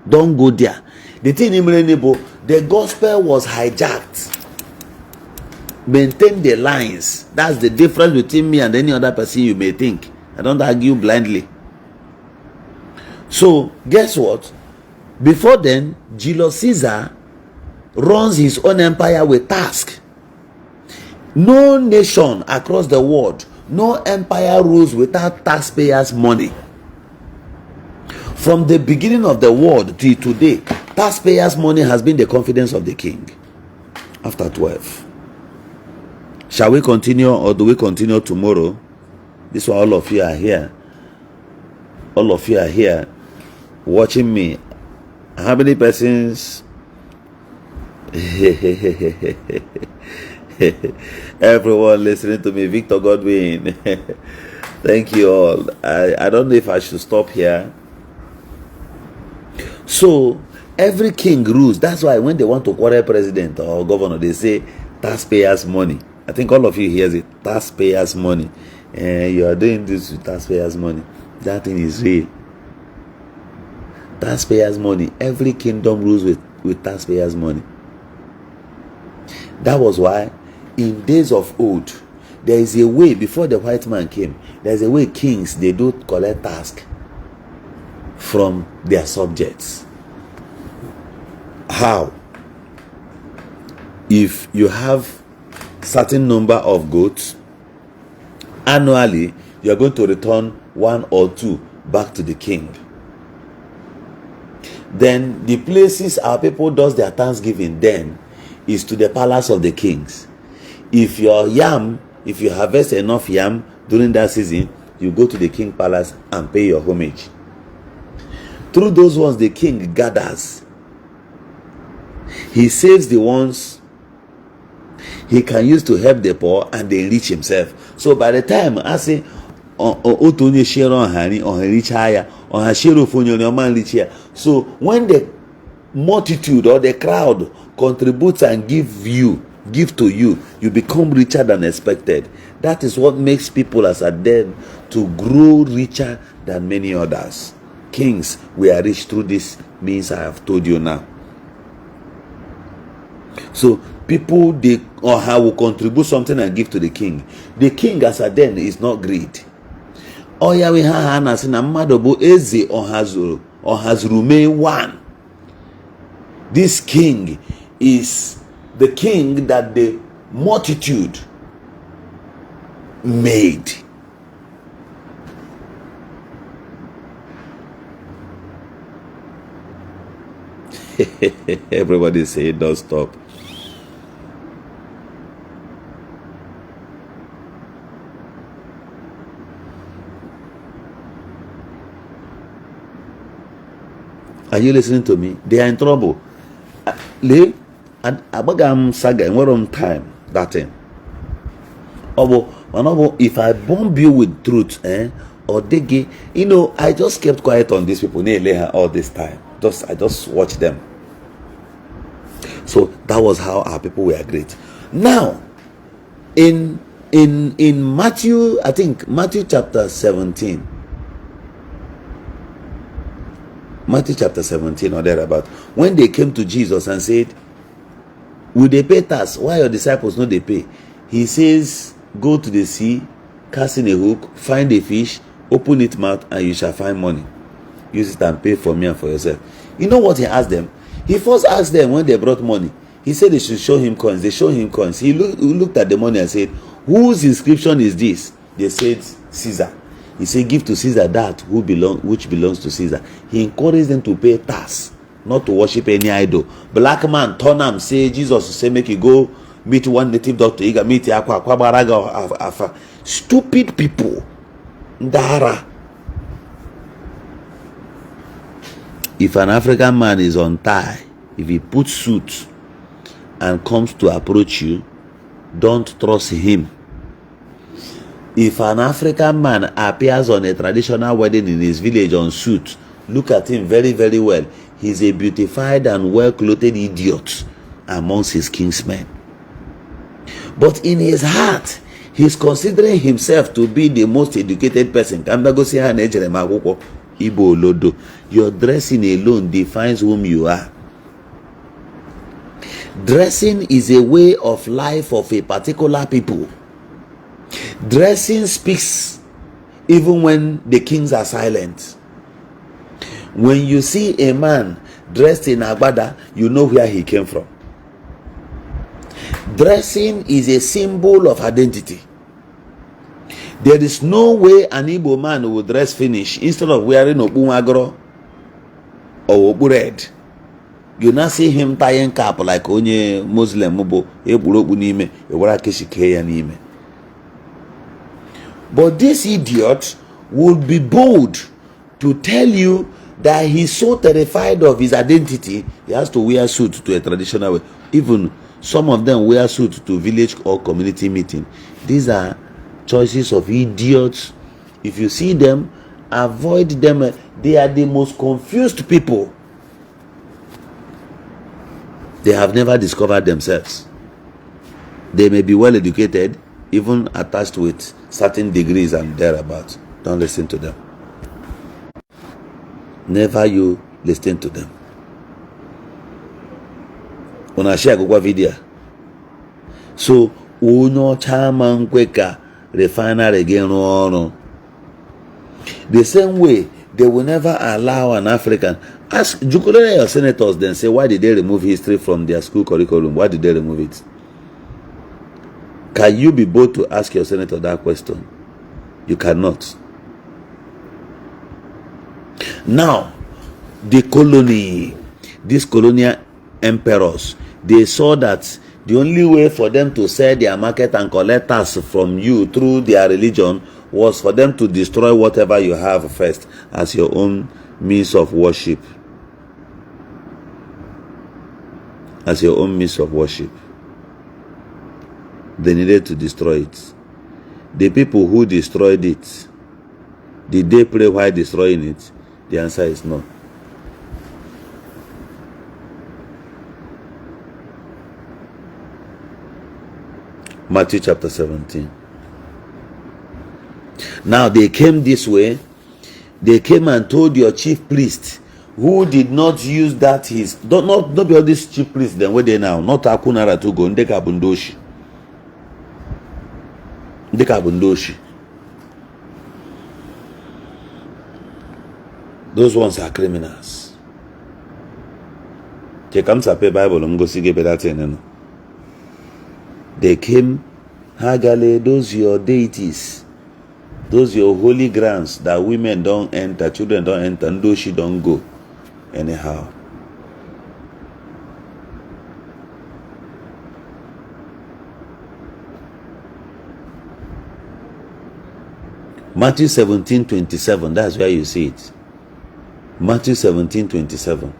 A: Don't go there. The thing in the gospel was hijacked. Maintain the lines. That's the difference between me and any other person you may think. I don't argue blindly. So, guess what? Before then, Julius Caesar runs his own empire with task. No nation across the world, no empire rules without taxpayers' money. From the beginning of the world till today, taxpayers' money has been the confidence of the king. After 12. Shall we continue or do we continue tomorrow? This one, all of you are here. All of you are here watching me. How many persons? Everyone listening to me, Victor Godwin. Thank you all. I don't know if I should stop here. So every king rules. That's why when they want to quarrel president or governor, they say taxpayers' money. I think all of you hears it. Taxpayers' money. And you are doing this with taxpayers' money. That thing is real. Taxpayers' money. Every kingdom rules with taxpayers' money. That was why in days of old, there is a way, before the white man came, there is a way kings, they do collect tax from their subjects. How? If you have certain number of goats, annually, you are going to return 1 or 2 back to the king. Then the places our people does their thanksgiving then is to the palace of the kings. If your yam, if you harvest enough yam during that season, you go to the king palace and pay your homage. Through those ones, the king gathers. He saves the ones he can use to help the poor and enrich himself. So by the time I say, otu onye shere ọha nri, ọha richaa ya, ọha shere ofu onye nri, ọma nrichi ya. So when the multitude or the crowd contributes and give to you, you become richer than expected. That is what makes people as at then to grow richer than many others. Kings, we are rich through this means I have told you now. So people, they or how will contribute something and give to the king. The king as at then is not greed. Oya we ha na sị na mmadụ bụ eze ọhazuru mee one. This king is the king that the multitude made. Everybody say don't stop. Are you listening to me? They are in trouble. Le, agbaga m saga, enwere m time that thing. Obo, if I bomb you with truth, or digi, you know, I just kept quiet on these people all this time. I just watched them. So that was how our people were great. Now, in Matthew, I think Matthew chapter 17. Matthew chapter 17 or thereabout, when they came to Jesus and said, will they pay tax? Why your disciples no they pay? He says, go to the sea, cast in a hook, find a fish, open its mouth, and you shall find money. Use it and pay for me and for yourself. You know what he asked them? He first asked them when they brought money. He said they should show him coins. They showed him coins. He looked at the money and said, whose inscription is this? They said, Caesar. He said, give to Caesar that which belongs to Caesar. He encouraged them to pay tax, not to worship any idol. Black man turn am say, Jesus say, make you go meet one native doctor, ị ga meet akwa akwa gbara gị afa. Stupid people, ndị ara. If an African man is on tie, if he puts suit and comes to approach you, don't trust him. If an African man appears on a traditional wedding in his village on suit, look at him very, very well. He's a beautified and well-clothed idiot amongst his kinsmen. But in his heart, he's considering himself to be the most educated person. Ka m bịa gosi ha na ejere m akwụkwọ. Ị bụ olodo. Your dressing alone defines whom you are. Dressing is a way of life of a particular people. Dressing speaks even when the kings are silent. When you see a man dressed in agbada, you know where he came from. Dressing is a symbol of identity. There is no way an Igbo man will dress finish instead of wearing okpu nwagoro or okpu red. You now see him tying cap like onye Muslim bụ ekpuru okpu n'ime ewere akechi kee ya n'ime. But this idiot would be bold to tell you that he's so terrified of his identity, he has to wear suit to a traditional way. Even some of them wear suit to village or community meeting. These are choices of idiots. If you see them, avoid them. They are the most confused people. They have never discovered themselves. They may be well educated, even attached with certain degrees and thereabouts. Don't listen to them. Never you listen to them. Una share agụkwa video. So onye ọcha ama nkwe ka refinery gị rụọ ọrụ. The same way they will never allow an African. Ask jụkọrọ your senators then say why did they remove history from their school curriculum? Why did they remove it? Can you be bold to ask your senator that question? You cannot. Now, the colony, these colonial emperors, they saw that the only way for them to sell their market and collect tax from you through their religion was for them to destroy whatever you have first as your own means of worship. As your own means of worship. They needed to destroy it. The people who destroyed it, did they pray while destroying it? The answer is no. Matthew chapter 17. Now they came this way. They came and told your chief priest, who did not use that his don't not not be all these chief priests then where they now not akunara to go ndị ka bụ ndị oshi ndị ka bụ ndị oshi. Those ones are criminals. Che ka m sape Bible m gosi gị ebe that thing nọ. They came, ha gala those your deities, those your holy grounds that women don't enter, children don't enter, ndị oshi don't go anyhow. Matthew 17:27, that's where you see it. Matthew 17:27.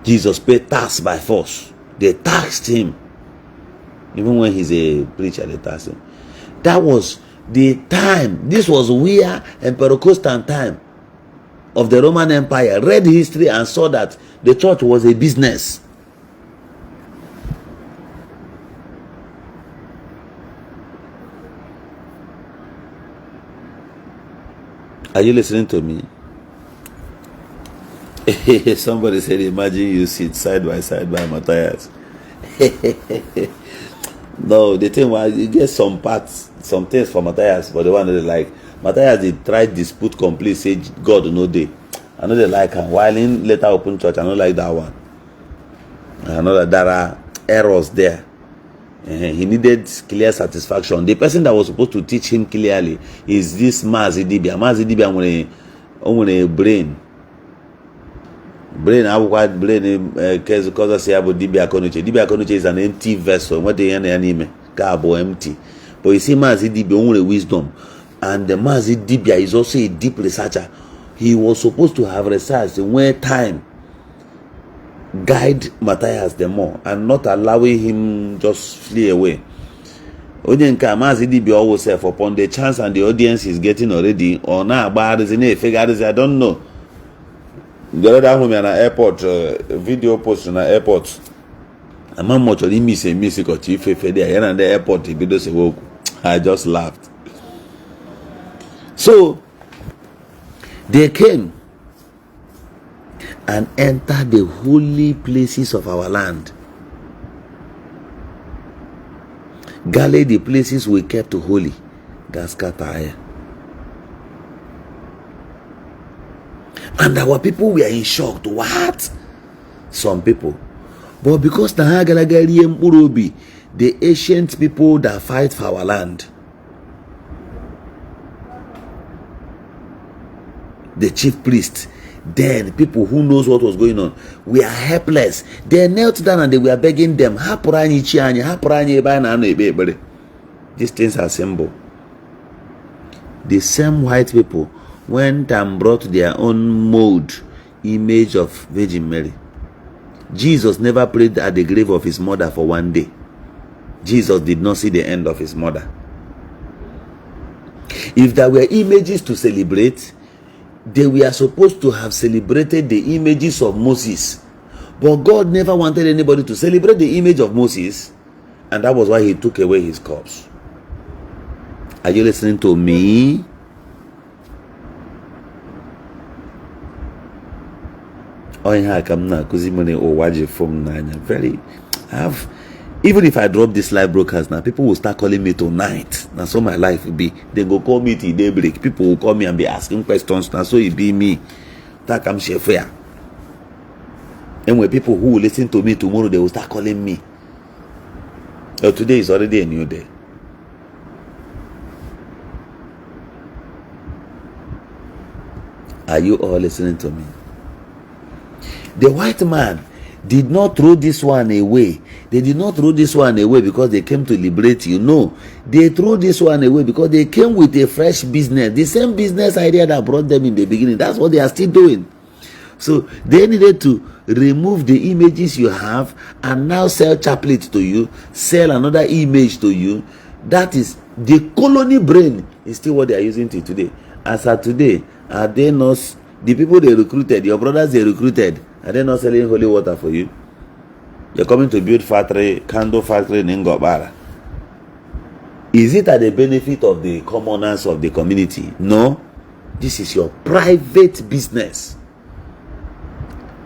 A: Jesus paid tax by force. They taxed him. Even when he's a preacher, they taxed him. That was the time. This was where Emperor Constantine of the Roman Empire read history and saw that the church was a business. Are you listening to me? Somebody said, imagine you sit side by side by Matthias. No, the thing was, you get some parts, some things for Matthias, but the one that they like. Matthias, they try dispute complete, say God no day. I know they like him. While in later open church, I don't like that one. I know that there are errors there. He needed clear satisfaction. The person that was supposed to teach him clearly is this Mazi Dibia. Mazi Dibia nwere o nwere brain. Brain abụkwa brain kezikọzọ si ya bụ dibia akọnuche. Dibia akọnuche is an empty vessel, nweta ihe na ya n'ime ka abụọ empty. But you see, Maazị Dibia o nwere wisdom, and the Maazị Dibia is also a deep researcher. He was supposed to have researched nwee time guide Matthias the more and not allowing him just flee away. Onye nke a Maazị Dibia ọwụ sef, upon the chance and the audience is getting already, ọ na-agbagharịzi na-efegharịzi. I don't know. The other ahụ m ya na airport, video post na airport, ama m chọrọ ime ise eme isi ka ọchọ ife efe dị ya na ndị airport ebido sewe okwu. I just laughed. So they came and entered the holy places of our land, galley the places we kept holy, ga scatter ya. And our people were in shock. What? Some people, but because na ha gara aga rie mkpụrụ obi the ancient people that fight for our land, the chief priest, then people who knows what was going on, we are helpless. They knelt down and they were begging them, hapụrụ anyị chi anyị, hapụrụ anyị ebe anyị na-anọ ekpe ekpere. These things are simple. The same white people went and brought their own mold image of Virgin Mary. Jesus never prayed at the grave of his mother for one day. Jesus did not see the end of his mother. If there were images to celebrate, they were supposed to have celebrated the images of Moses. But God never wanted anybody to celebrate the image of Moses, and that was why he took away his corpse. Are you listening to me? Ọ ihe a ka m na-akụzi mere ụwa ji fụ m n'anya. Very have even if I drop this live broadcast now, people will start calling me tonight. Na so my life will be. They go call me till daybreak. People will call me and be asking questions. Na so e be me. That ka m si efu ya. Enwere people who will listen to me tomorrow, they will start calling me. Oh, today is already a new day. Are you all listening to me? The white man did not throw this one away. They did not throw this one away because they came to liberate you. No, they threw this one away because they came with a fresh business. The same business idea that brought them in the beginning. That's what they are still doing. So they needed to remove the images you have and now sell chaplet to you, sell another image to you. That is the colony brain is still what they are using till today. As at today, are they not the people they recruited, your brothers they recruited, are they not selling holy water for you? They're coming to build factory, candle factory in Ngor Okpala. Is it at the benefit of the commoners of the community? No. This is your private business.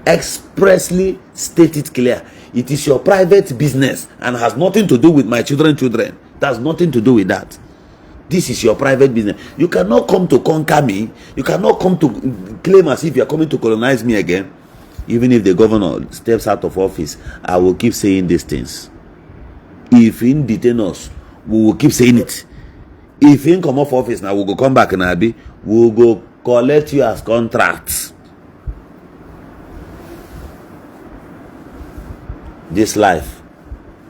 A: Expressly state it clear. It is your private business and has nothing to do with my children. It has nothing to do with that. This is your private business. You cannot come to conquer me. You cannot come to claim as if you are coming to colonize me again. Even if the governor steps out of office, I will keep saying these things. If he detain us, we will keep saying it. If he come off office now, we will go come back and abi, we will go collect you as contracts. This life,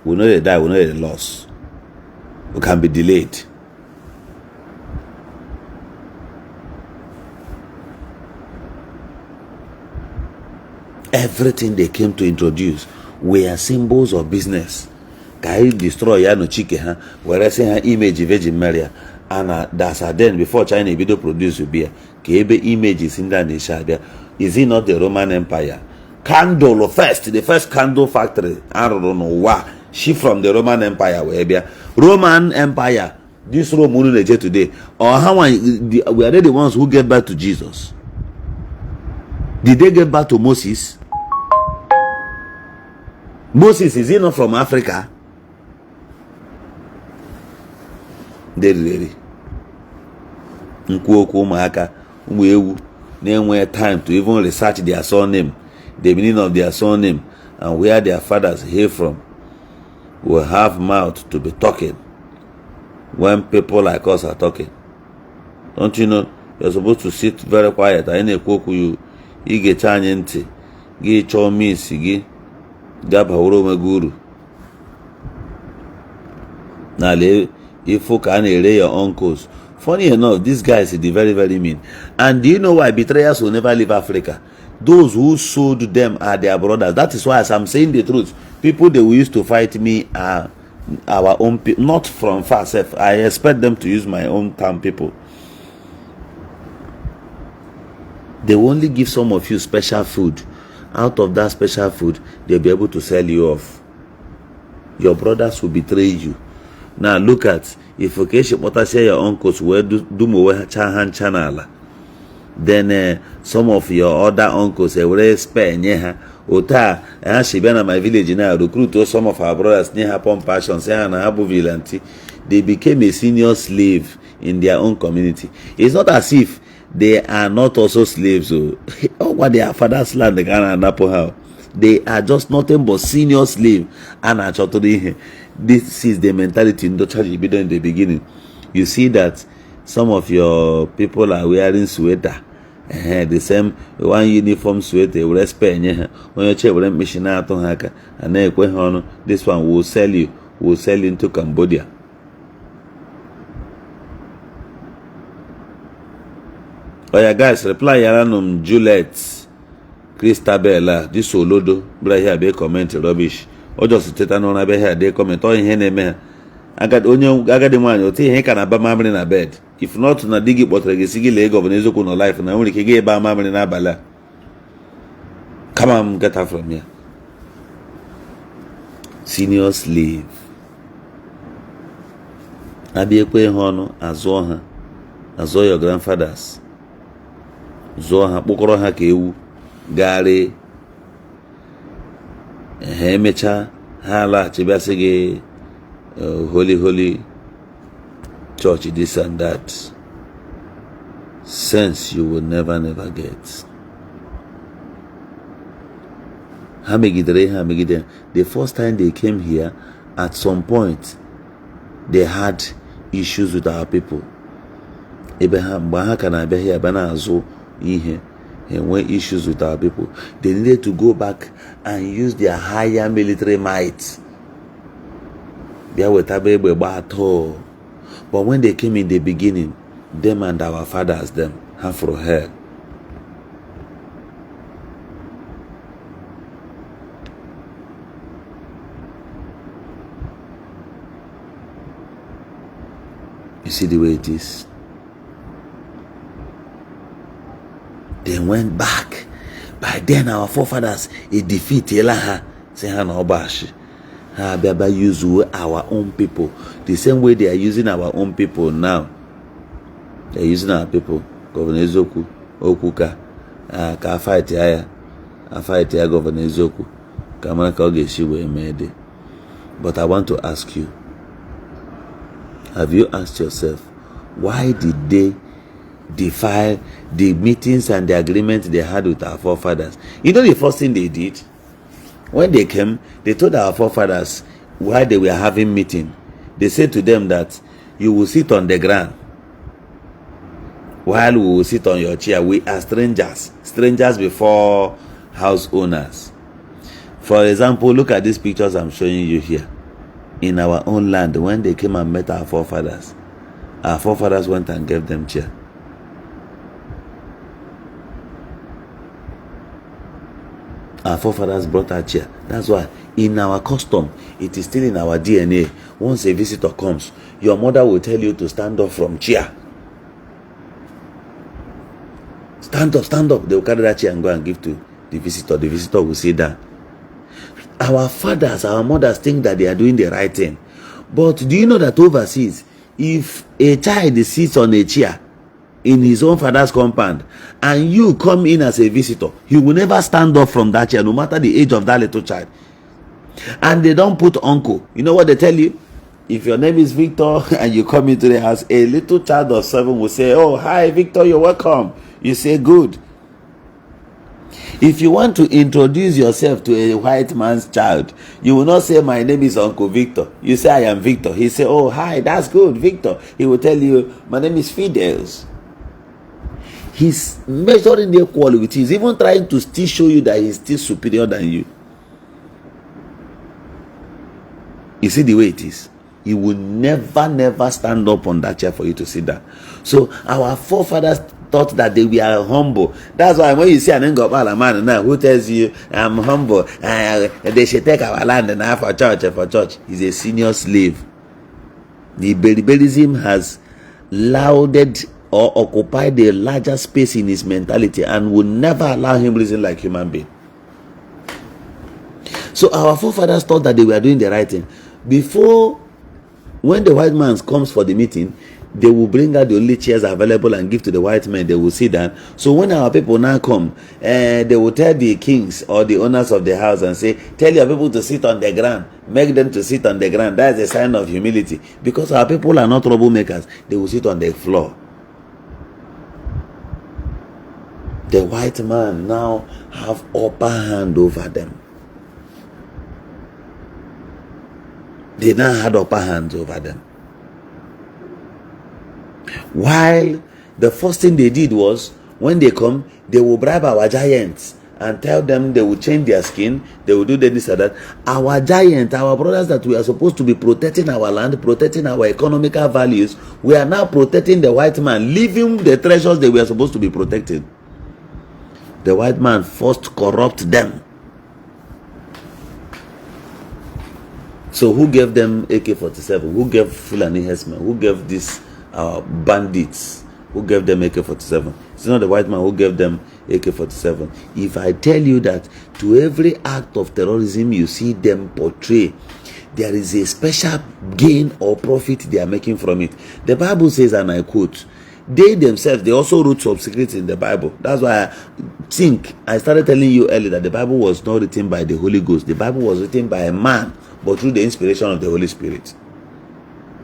A: we know they die, we know they lost. We can be delayed. Everything they came to introduce were symbols of business. Ka anyị destroy ya nọchike ha were sị ha image Virgin Mary a na dasa. Then before China ebido produce beer, ka ebe image si ndị a na-esi abịa? Is it not the Roman Empire? Candle first, the first candle factory arụrụ n'ụwa shi from the Roman Empire wee bịa. Roman Empire, this Rome unu na-eje today, or how were they the ones who gave birth to Jesus? Did they give birth to Moses? Moses, is he not from Africa? Ndị riri nkwu okwu ụmụaka ụmụ ewu na-enwe time to even research their surname, the meaning of their surname and where their fathers hail from, will have mouth to be talking when people like us are talking. Don't you know you're supposed to sit very quiet? Anyị na-ekwu okwu, you igecha anyị ntị. Gị chọọ means gị gabaworo onwe gị uru n'ala ifo ka a na-ere your uncles. Funny enough, these guys dey very very mean. And do you know why betrayers will never leave Africa? Those who sold them are their brothers. That is why, as I'm saying the truth, people they will use to fight me are our own people, not from far sef. I expect them to use my own town people. They will only give some of you special food. Out of that special food, they'll be able to sell you off. Your brothers will betray you. Now look at if okeshi kpọtasịa your uncles wee dumowe cha ha ncha n'ala. Then some of your other uncles ewere spare nye ha. Otu a ha si bịa na my village na recruit some of our brothers, nye ha pump action, sị ha na ha bụ vigilante. They became a senior slave in their own community. It's not as if they are not also slaves o. Ọkwa their father's land ka a na-anapụ ha. They are just nothing but senior slave a na-achọtụrụ ihe. This is the mentality ndị ọcha ji bido in the beginning. You see that some of your people are wearing sweater, the same one uniform sweater, were spare nye ha. Onye ọcha were mkpịsị na-atụ ha aka, a na-ekwe ha ọnụ. This one will sell you, will sell you into Cambodia. Oya guys, reply yaranụ m. Juliet Christabel a, this olodo bịara here bịa comment rubbish. O just teta n'ụra bịa here dee comment. Ọ ihe na-eme ha. Onye agadi nwaanyị otu ihe ka na-aba mamịrị na bed. If not na di gị kpọtara gị si gị lee Governor Eziokwu nọ live, na nwere ike gị ebe mamịrị n'abalị a. Come on, get out from here. Senior slave abịa ekwe ha ọnụ, azụọ ha, azụọ your grandfathers, zụọ ha, kpụkọrọ ha ka ewu gagharị ha. Emechaa, ha alaghachi bịa sị gị holy holy church, this and that. Sense you will never never get. Ha megidere ha megidere. The first time they came here, at some point they had issues with our people. Ebe ha mgbe ha ka na-abịa here bịa na-azụ ihe, enwe issues with our people. They needed to go back and use their higher military might bịa wetaba egbe gbaa atọ. But when they came in the beginning, them and our fathers them ha fụrụ hell. You see the way it is? They went back. By then our forefathers e defeatela ha, si ha na ọgbashi ha abịaba use our own people the same way they are using our own people now. They are using our people. Governor Eziokwu okwu ka ka fight ya, ya fight ya. Governor Eziokwu ka mara ka ọ ga-esi wee mee dị. But I want to ask you, have you asked yourself, why did they defy the meetings and the agreement they had with our forefathers? You know the first thing they did when they came? They told our forefathers, while they were having meeting, they said to them that you will sit on the ground while we will sit on your chair. We are strangers, strangers before house owners. For example, look at these pictures I'm showing you here. In our own land, when they came and met our forefathers, our forefathers went and gave them chair. Our forefathers brought our chair. That's why in our custom, it is still in our DNA, once a visitor comes, your mother will tell you to stand up from chair. Stand up, stand up. They will carry that chair and go and give to the visitor. The visitor will sit down. Our fathers, our mothers think that they are doing the right thing. But do you know that overseas, if a child sits on a chair in his own father's compound and you come in as a visitor, he will never stand up from that chair, no matter the age of that little child? And they don't put uncle. You know what they tell you? If your name is Victor and you come into the house, a little child of 7 will say, "Oh, hi, Victor, you're welcome." You say, "Good." If you want to introduce yourself to a white man's child, you will not say, "My name is Uncle Victor." You say, "I am Victor." He say, "Oh, hi, that's good, Victor." He will tell you, "My name is Fidels." He's measuring equally with you. He's even trying to still show you that he's still superior than you. You see the way it is? He will never, never stand up on that chair for you to sit down. So our forefathers thought that they were humble. That's why when you see an Ngor Okpala man now who tells you, I'm humble, they should take our land now for church, for church. He's a senior slave. The Beriberism has lauded or occupied a larger space in his mentality and will never allow him reason like human being. So our forefathers thought that they were doing the right thing. Before, when the white man comes for the meeting, they will bring out the only chairs available and give to the white men. They will sit down. So when our people now come, they will tell the kings or the owners of the house and say, tell your people to sit on the ground. Make them to sit on the ground. That is a sign of humility. Because our people are not troublemakers. They will sit on the floor. The white man now have upper hand over them. They now had upper hands over them. While the first thing they did was, when they come, they will bribe our giants and tell them they will change their skin, they will do this and that. Our giant, our brothers that we are supposed to be protecting our land, protecting our economical values, we are now protecting the white man, leaving the treasures they were supposed to be protecting. The white man first corrupt them. So who gave them AK-47? Who gave Fulani herdsmen? Who gave these bandits? Who gave them AK-47? It's not the white man who gave them AK-47. If I tell you that to every act of terrorism you see them portray, there is a special gain or profit they are making from it. The Bible says, and I quote, they themselves, they also wrote some secrets in the Bible. That's why I think I started telling you earlier that the Bible was not written by the Holy Ghost. The Bible was written by a man, but through the inspiration of the Holy Spirit.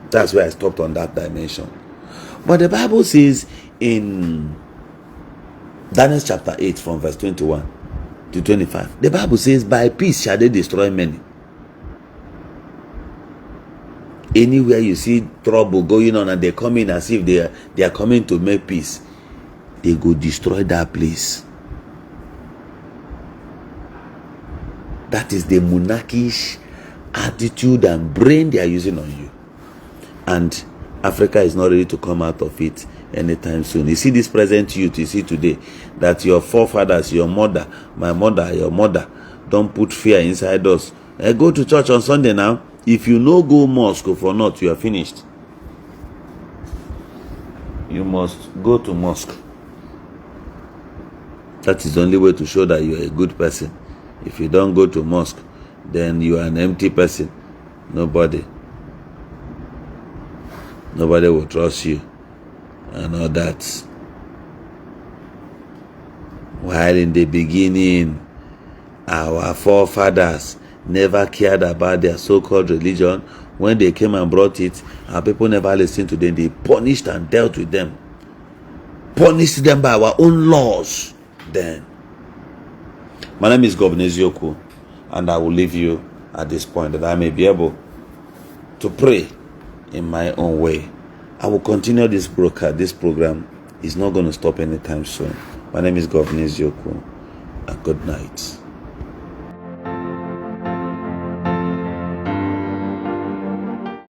A: That's where I stopped on that dimension. But the Bible says in Daniel chapter 8 from verse 21 to 25, the Bible says, by peace shall they destroy many. Anywhere you see trouble going on and they come in as if they are coming to make peace, they go destroy that place. That is the monarchish attitude and brain they are using on you. And Africa is not ready to come out of it anytime soon. You see this present youth, you see today, that your forefathers, your mother, my mother, your mother, don't put fear inside us. Go to church on Sunday now. If you no go mosque for not, you are finished. You must go to mosque. That is the only way to show that you are a good person. If you don't go to mosque, then you are an empty person. Nobody will trust you and all that. While in the beginning, our forefathers never cared about their so-called religion. When they came and brought it, our people never listened to them. They punished and dealt with them. Punished them by our own laws then. My name is Governor Eziokwu, and I will leave you at this point that I may be able to pray in my own way. I will continue this broadcast. This program is not going to stop anytime soon. My name is Governor Eziokwu, and good night.